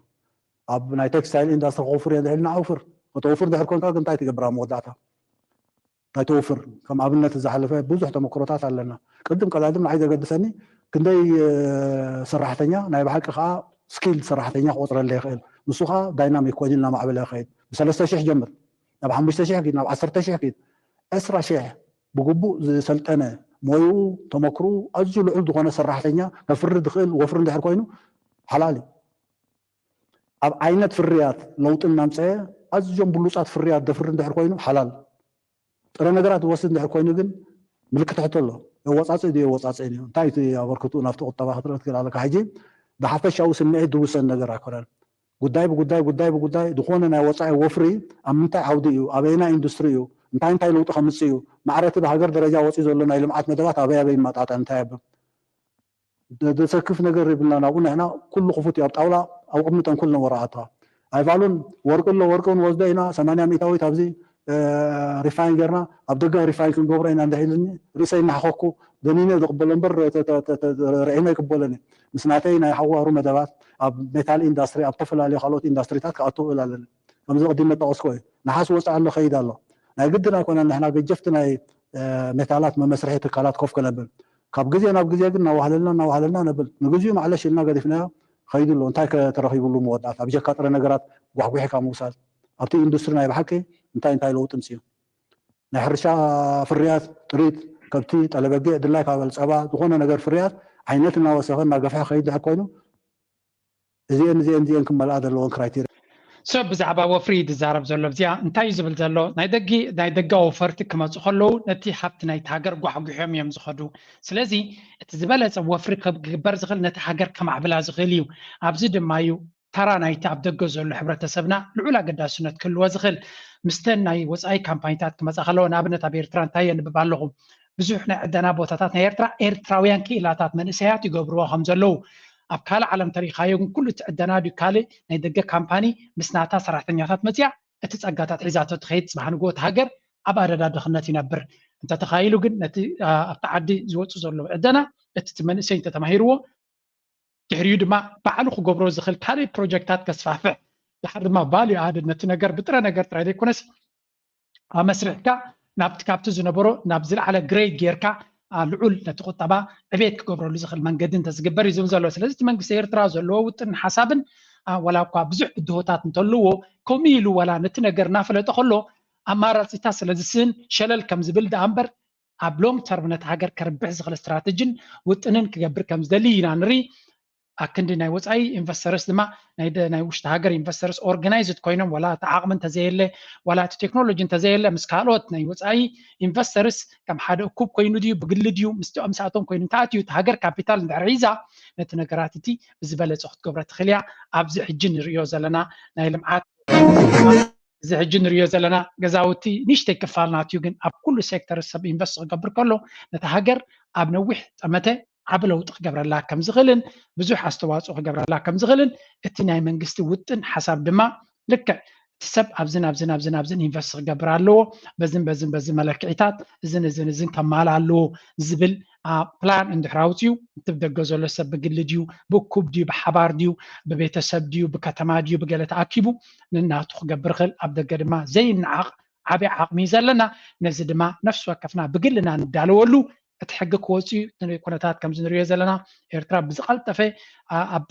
ኣብ ናይ ቴክስታይል ኢንዳስትሪ ከውፍር እየ ዝብል ንዓውፍር። ከተውፍር ድሕር ኮንካ ግን እንታይ ትገብር ኣብ መወዳእታ? ናይ ተውፍር ከም ኣብነት ዝሓለፈ ብዙሕ ተመክሮታት ኣለና። ቅድም ቀዳድም ንዓይ ዘገድሰኒ ክንደይ ሰራሕተኛ ናይ ብሓቂ ከዓ ስኪልድ ሰራሕተኛ ክቆፅረለ ይኽእል። ንሱ ከዓ ዳይናሚክ ኮይኑ እናማዕበለ ይኸይድ። ብሰለስተ ሽሕ ጀምር፣ ናብ ሓሙሽተ ሽሕ ኪድ፣ ናብ ዓሰርተ ሽሕ ኪድ፣ ዕስራ ሽሕ ብግቡእ ዝሰልጠነ ሞይኡ ተመክርኡ ኣዝዩ ልዑል ዝኾነ ሰራሕተኛ ከፍሪ ዝኽእል ወፍሪ እንድሕር ኮይኑ ሓላል እዩ። ኣብ ዓይነት ፍርያት ለውጢ እናምፀአ ኣዝዮም ብሉፃት ፍርያት ዘፍሪ እንድሕር ኮይኑ ሓላል። ጥረ ነገራት ዝወስድ እንድሕር ኮይኑ ግን ምልክት ሕቶ ኣሎ። የወፃፅእ ድዩ የወፃፅእን እዩ? እንታይ እቲ ኣበርክትኡ ናብቲ ቁጠባ ክትርኢ ትክእል ኣለካ? ሕጂ ብሓፈሻዊ ስምዒት ዝውሰን ነገር ኣይኮነን። ጉዳይ ብጉዳይ ጉዳይ ብጉዳይ ዝኾነ ናይ ወፃኢ ወፍሪ ኣብ ምንታይ ዓውዲ እዩ? ኣበየናይ ኢንዱስትሪ እዩ? እንታይ እንታይ ለውጢ ከምፅእ እዩ? ማዕረ እቲ ብሃገር ደረጃ ወፂኡ ዘሎ ናይ ልምዓት መደባት ኣበይ ኣበይ ይመጣጠን እንታይ የብል? ዘሰክፍ ነገር ይብልና ናብኡ ንሕና ኩሉ ክፉት እዩ ኣብ ጣውላ ኣብ ቅድሚ ጠንኩል ነበረ ኣተዋ ኣይፋሉን ወርቂ ኣሎ ወርቂ ንወስዶ ኢና ሰማንያ ሚእታዊት ኣብዚ ሪፋይን ጌርና ኣብ ደገ ሪፋይን ክንገብሮ ኢና እንድሕልኒ ርእሰይ እናሓኸኩ ደኒነ ዝቕበሎ እምበር ርዒመ ይቅበሎን እዩ ምስ ናተይ ናይ ሓዋሩ መደባት ኣብ ሜታል ኢንዳስትሪ ኣብ ዝተፈላለዩ ካልኦት ኢንዳስትሪታት ክኣቱ ክእል ኣለኒ ከምዚ ቅዲም መጠቀስኮ እዩ ንሓስ ወፅእ ኣሎ ከይድ ኣሎ ናይ ግድን ኣይኮነን ንሕና ገጀፍቲ ናይ ሜታላት መመስርሒ ትካላት ኮፍ ከነብል ካብ ግዜ ናብ ግዜ ግን እናዋህለልና እናዋህለልና ነብል ንግዚኡ ማዕለሽ ኢልና ገዲፍናዮ ከይዱ ኣሎ እንታይ ከተረኺብሉ መወዳእታ ብጀካ ጥረ ነገራት ጓሕጒሕካ ምውሳድ ኣብቲ ኢንዱስትሪ ናይ ብሓቂ እንታይ እንታይ ለውጢ ምፅኡ ናይ ሕርሻ ፍርያት ጥሪት ከብቲ ጠለበጊዕ ድላይ ካበል ፀባ ዝኾነ ነገር ፍርያት ዓይነት እናወሰኸ እናገፍሐ ከይድ ድሕር ኮይኑ እዚአን እዚአን እዚአን ክመልኣ ዘለዎን criteria። ሰብ ብዛዕባ ወፍሪ እዩ ዝዛረብ ዘሎ ኣብዚኣ እንታይ እዩ ዝብል ዘሎ ናይ ደጊ ናይ ደጋ ወፈርቲ ክመፁ ከለዉ ነቲ ሃብቲ ናይቲ ሃገር ጓሕጒሖም እዮም ዝኸዱ ስለዚ እቲ ዝበለፀ ወፍሪ ክግበር ዝኽእል ነቲ ሃገር ከማዕብላ ዝኽእል እዩ ኣብዚ ድማ እዩ ተራ ናይቲ ኣብ ደገ ዘሎ ሕብረተሰብና ልዑል ኣገዳስነት ክህልዎ ዝኽእል ምስተን ናይ ወፃኢ ካምፓኒታት ክመፃ ከለዎ ንኣብነት ኣብ ኤርትራ እንታይ የንብብ ኣለኹ ብዙሕ ናይ ዕደና ቦታታት ናይ ኤርትራ ኤርትራውያን ክኢላታት መንእሰያት ይገብርዎ ከም ዘለዉ ኣብ ካልእ ዓለም ተሪኻዮ ግን ኩሉ እቲ ዕደና ድዩ ካልእ ናይ ደገ ካምፓኒ ምስ ናታ ሰራሕተኛታት መፅያ እቲ ፀጋታት ሒዛቶ ትኸይድ ፅባሕ ንግሆ እቲ ሃገር ኣብ ኣደዳ ድኽነት ይነብር እንተተኻኢሉ ግን ነቲ ኣብቲ ዓዲ ዝወፁ ዘለዉ ዕደና እቲ እቲ መንእሰይ እንተተማሂርዎ ድሕሪኡ ድማ ባዕሉ ክገብሮ ዝኽእል ካልእ ፕሮጀክታት ከስፋሕፍሕ ድሓር ድማ value added ነቲ ነገር ብጥረ ነገር ጥራይ ዘይኮነስ ኣመስሪሕካ ናብቲ ካብቲ ዝነበሮ ናብ ዝለዓለ grade ጌርካ ልዑል ነቲ ቁጠባ ዕቤት ክገብረሉ ዝኽእል መንገዲ እንተዝግበር እዩ ዝብል ዘሎ ስለዚ እቲ መንግስቲ ኤርትራ ዘለዎ ውጥን ሓሳብን ዋላ እኳ ብዙሕ ብድሆታት እንተልዎ ከምኡ ኢሉ ዋላ ነቲ ነገር እናፈለጠ ከሎ ኣማራፂታት ስለ ዝስእን ሸለል ከም ዝብል ደኣ እምበር ኣብ long term ነቲ ሃገር ከርብሕ ዝኽእል strategy ን ውጥንን ክገብር ከም ዝደሊ ኢና ንርኢ ኣክንዲ ናይ ወፃኢ investors ድማ ናይ ውሽጢ ሃገር investors organized ኮይኖም ዋላ እቲ ዓቕሚ እንተዘየለ ዋላ እቲ technology እንተዘየለ ምስ ካልኦት ናይ ወፃኢ investors ከም ሓደ እኩብ ኮይኑ ድዩ ብግሊ ድዩ ምስኦም ምስኣቶም ኮይኑ እንተኣትዩ እቲ ሃገር capital እንድሕር ሒዛ ነቲ ነገራት እቲ ብዝበለፀ ክትገብሮ ትኽእል እያ ኣብዚ ሕጂ ንሪኦ ዘለና ናይ ልምዓት እዚ ሕጂ ንሪኦ ዘለና ገዛውቲ ንእሽተይ ክፋል ናትዩ ግን ኣብ ኩሉ sector ሰብ invest ክገብር ከሎ ነቲ ሃገር ኣብ ነዊሕ ጠመተ ዓቢ ለውጢ ክገብረላ ከም ዝኽእልን ብዙሕ ኣስተዋፅኦ ክገብረላ ከም ዝኽእልን እቲ ናይ መንግስቲ ውጥን ሓሳብ ድማ ልክዕ እቲ ሰብ ኣብዝን ኣብዝን ኣብዝን ኣብዝን ኢንቨስት ክገብር ኣለዎ። በዝን በዝን በዚ መለክዒታት እዝን እዝን እዝን ከማልእ ኣለዎ ዝብል ፕላን እንድሕር ኣውፅዩ፣ እቲ ብደገ ዘሎ ሰብ ብግሊ ድዩ፣ ብእኩብ ድዩ፣ ብሓባር ድዩ፣ ብቤተሰብ ድዩ፣ ብከተማ ድዩ፣ ብገለ ተኣኪቡ ንናቱ ክገብር ይኽእል። ኣብ ደገ ድማ ዘይነዓቕ ዓብዪ ዓቕሚ እዩ ዘለና። ነዚ ድማ ነፍሲ ወከፍና ብግልና ንዳለወሉ እቲ ሕጊ ክወፅእ እዩ። እቲ ኩነታት ከምዚ ንሪኦ ዘለና ኤርትራ ብዝቐልጠፈ ኣብ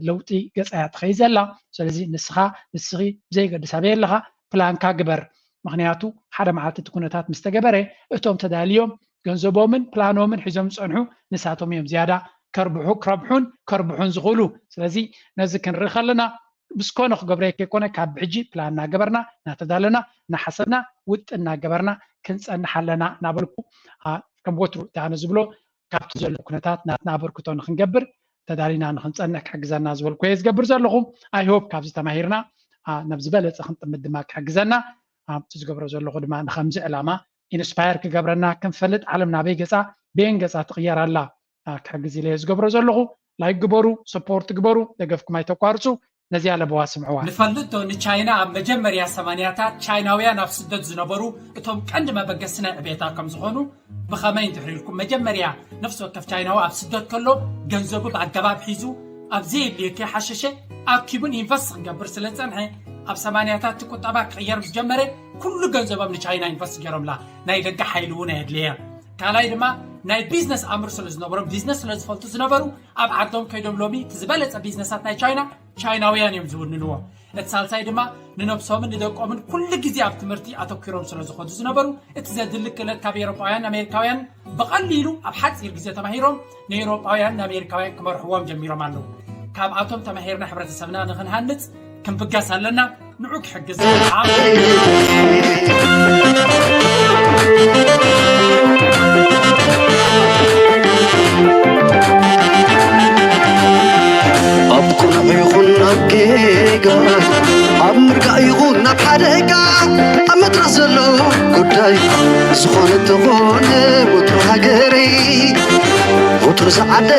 ለውጢ ገፃ እያ ትኸይድ ዘላ። ስለዚ ንስኻ ንስኺ ብዘይገድስ ኣበይ ኣለኻ ፕላንካ ግበር። ምኽንያቱ ሓደ መዓልቲ እቲ ኩነታት ምስ ተገበረ እቶም ተዳልዮም ገንዘቦምን ፕላኖምን ሒዞም ዝፀንሑ ንሳቶም እዮም ዝያዳ ከርብሑ ክረብሑን ከርብሑን ዝኽእሉ። ስለዚ ነዚ ክንርኢ ከለና ብዝኮነ ክገብረ ከይኮነ ካብ ሕጂ ፕላን እናገበርና እናተዳለና እናሓሰብና ውጥን እናገበርና ክንፀንሕ ኣለና እናበልኩ ከም ወትሩ ዳነ ዝብሎ ካብቲ ዘሎ ኩነታት ናትና ኣበርክቶ ንክንገብር ተዳሊና ንክንፀንሕ ክሕግዘና ዝበልኩ እየ ዝገብር ዘለኹ። ኣይሆፕ ካብዚ ተማሂርና ናብ ዝበለፀ ክንጥምት ድማ ክሕግዘና ኣብቲ ዝገብሮ ዘለኹ ድማ ንከምዚ ዕላማ ኢንስፓየር ክገብረና ክንፈልጥ ዓለም ናበይ ገፃ በየን ገፃ ትቕየር ኣላ ክሕግዝ ኢለ ዝገብሮ ዘለኹ። ላይክ ግበሩ፣ ሰፖርት ግበሩ፣ ደገፍኩም ኣይተቋርፁ። ነዚኣ ለበዋ ስምዕዋ። ንፈልጥ ዶ ንቻይና ኣብ መጀመርያ ሰማንያታት ቻይናውያን ኣብ ስደት ዝነበሩ እቶም ቀንዲ መበገሲ ናይ ዕቤታ ከም ዝኾኑ? ብኸመይ እንድሕር ኢልኩም መጀመርያ ነፍሲ ወከፍ ቻይናዊ ኣብ ስደት ከሎ ገንዘቡ ብኣገባብ ሒዙ ኣብ ዘየድልዮ ከይሓሸሸ ኣኪቡን ኢንቨስት ክገብር ስለ ዝጸንሐ ኣብ ሰማንያታት እቲ ቁጠባ ክቕየር ምስ ጀመረ ኩሉ ገንዘቦም ንቻይና ኢንቨስት ገይሮምላ። ናይ ደገ ሓይሊ እውን ኣየድለየ። ካልኣይ ድማ ናይ ቢዝነስ ኣምር ስለ ዝነበሮም ቢዝነስ ስለ ዝፈልጡ ዝነበሩ ኣብ ዓዶም ከይዶም ሎሚ እቲ ዝበለጸ ቢዝነሳት ናይ ቻይና ቻይናውያን እዮም ዝውንንዎ። እቲ ሳልሳይ ድማ ንነብሶምን ንደቆምን ኩሉ ግዜ ኣብ ትምህርቲ ኣተኪሮም ስለ ዝኾዱ ዝነበሩ እቲ ዘድሊ ክእለት ካብ ኤሮጳውያን ኣሜሪካውያን ብቐሊሉ ኣብ ሓፂር ግዜ ተማሂሮም ንኤሮጳውያን ንኣሜሪካውያን ክመርሕዎም ጀሚሮም ኣለዉ። ካብኣቶም ተማሂርና ሕብረተሰብና ንክንሃንፅ ክንብገስ ኣለና። ንዑ ክሕግዝ ኣብ ቁኑዕ ይኹን ኣብ ጌጋ ኣብ ምርጋእ ይኹን ኣብ ሓደጋ ኣብ መድረኽ ዘሎ ጉዳይ ዝኾነ ተኾነ ወትሩ ሃገረይ ወትሩ ዝዓደ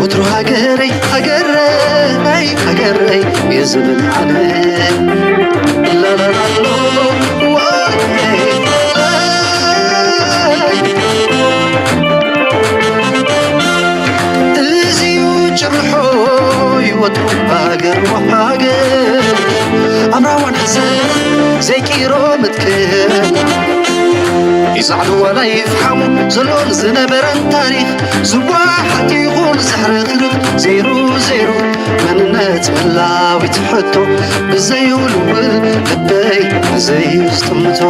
ወትሩ ሃገረይ ሃገረይ ሃገረይ የዝብል ኣነ ላላላሎ እዚዩ ጭርሖይ ወትሩ ሃገር ወሃገር ኣምራዋን ሕዘን ዘይቂሮ ምትክል ይዛዕሉ ዋላ ይፍሓሙ ዘሎን ዝነበረን ታሪኽ ዝዋሓጥ ይኹን ዝሕርኽርኽ ዜሩ ዜሩ መንነት መላዊት ሕቶ ብዘይውልውል ልበይ ብዘይዝጥምቶ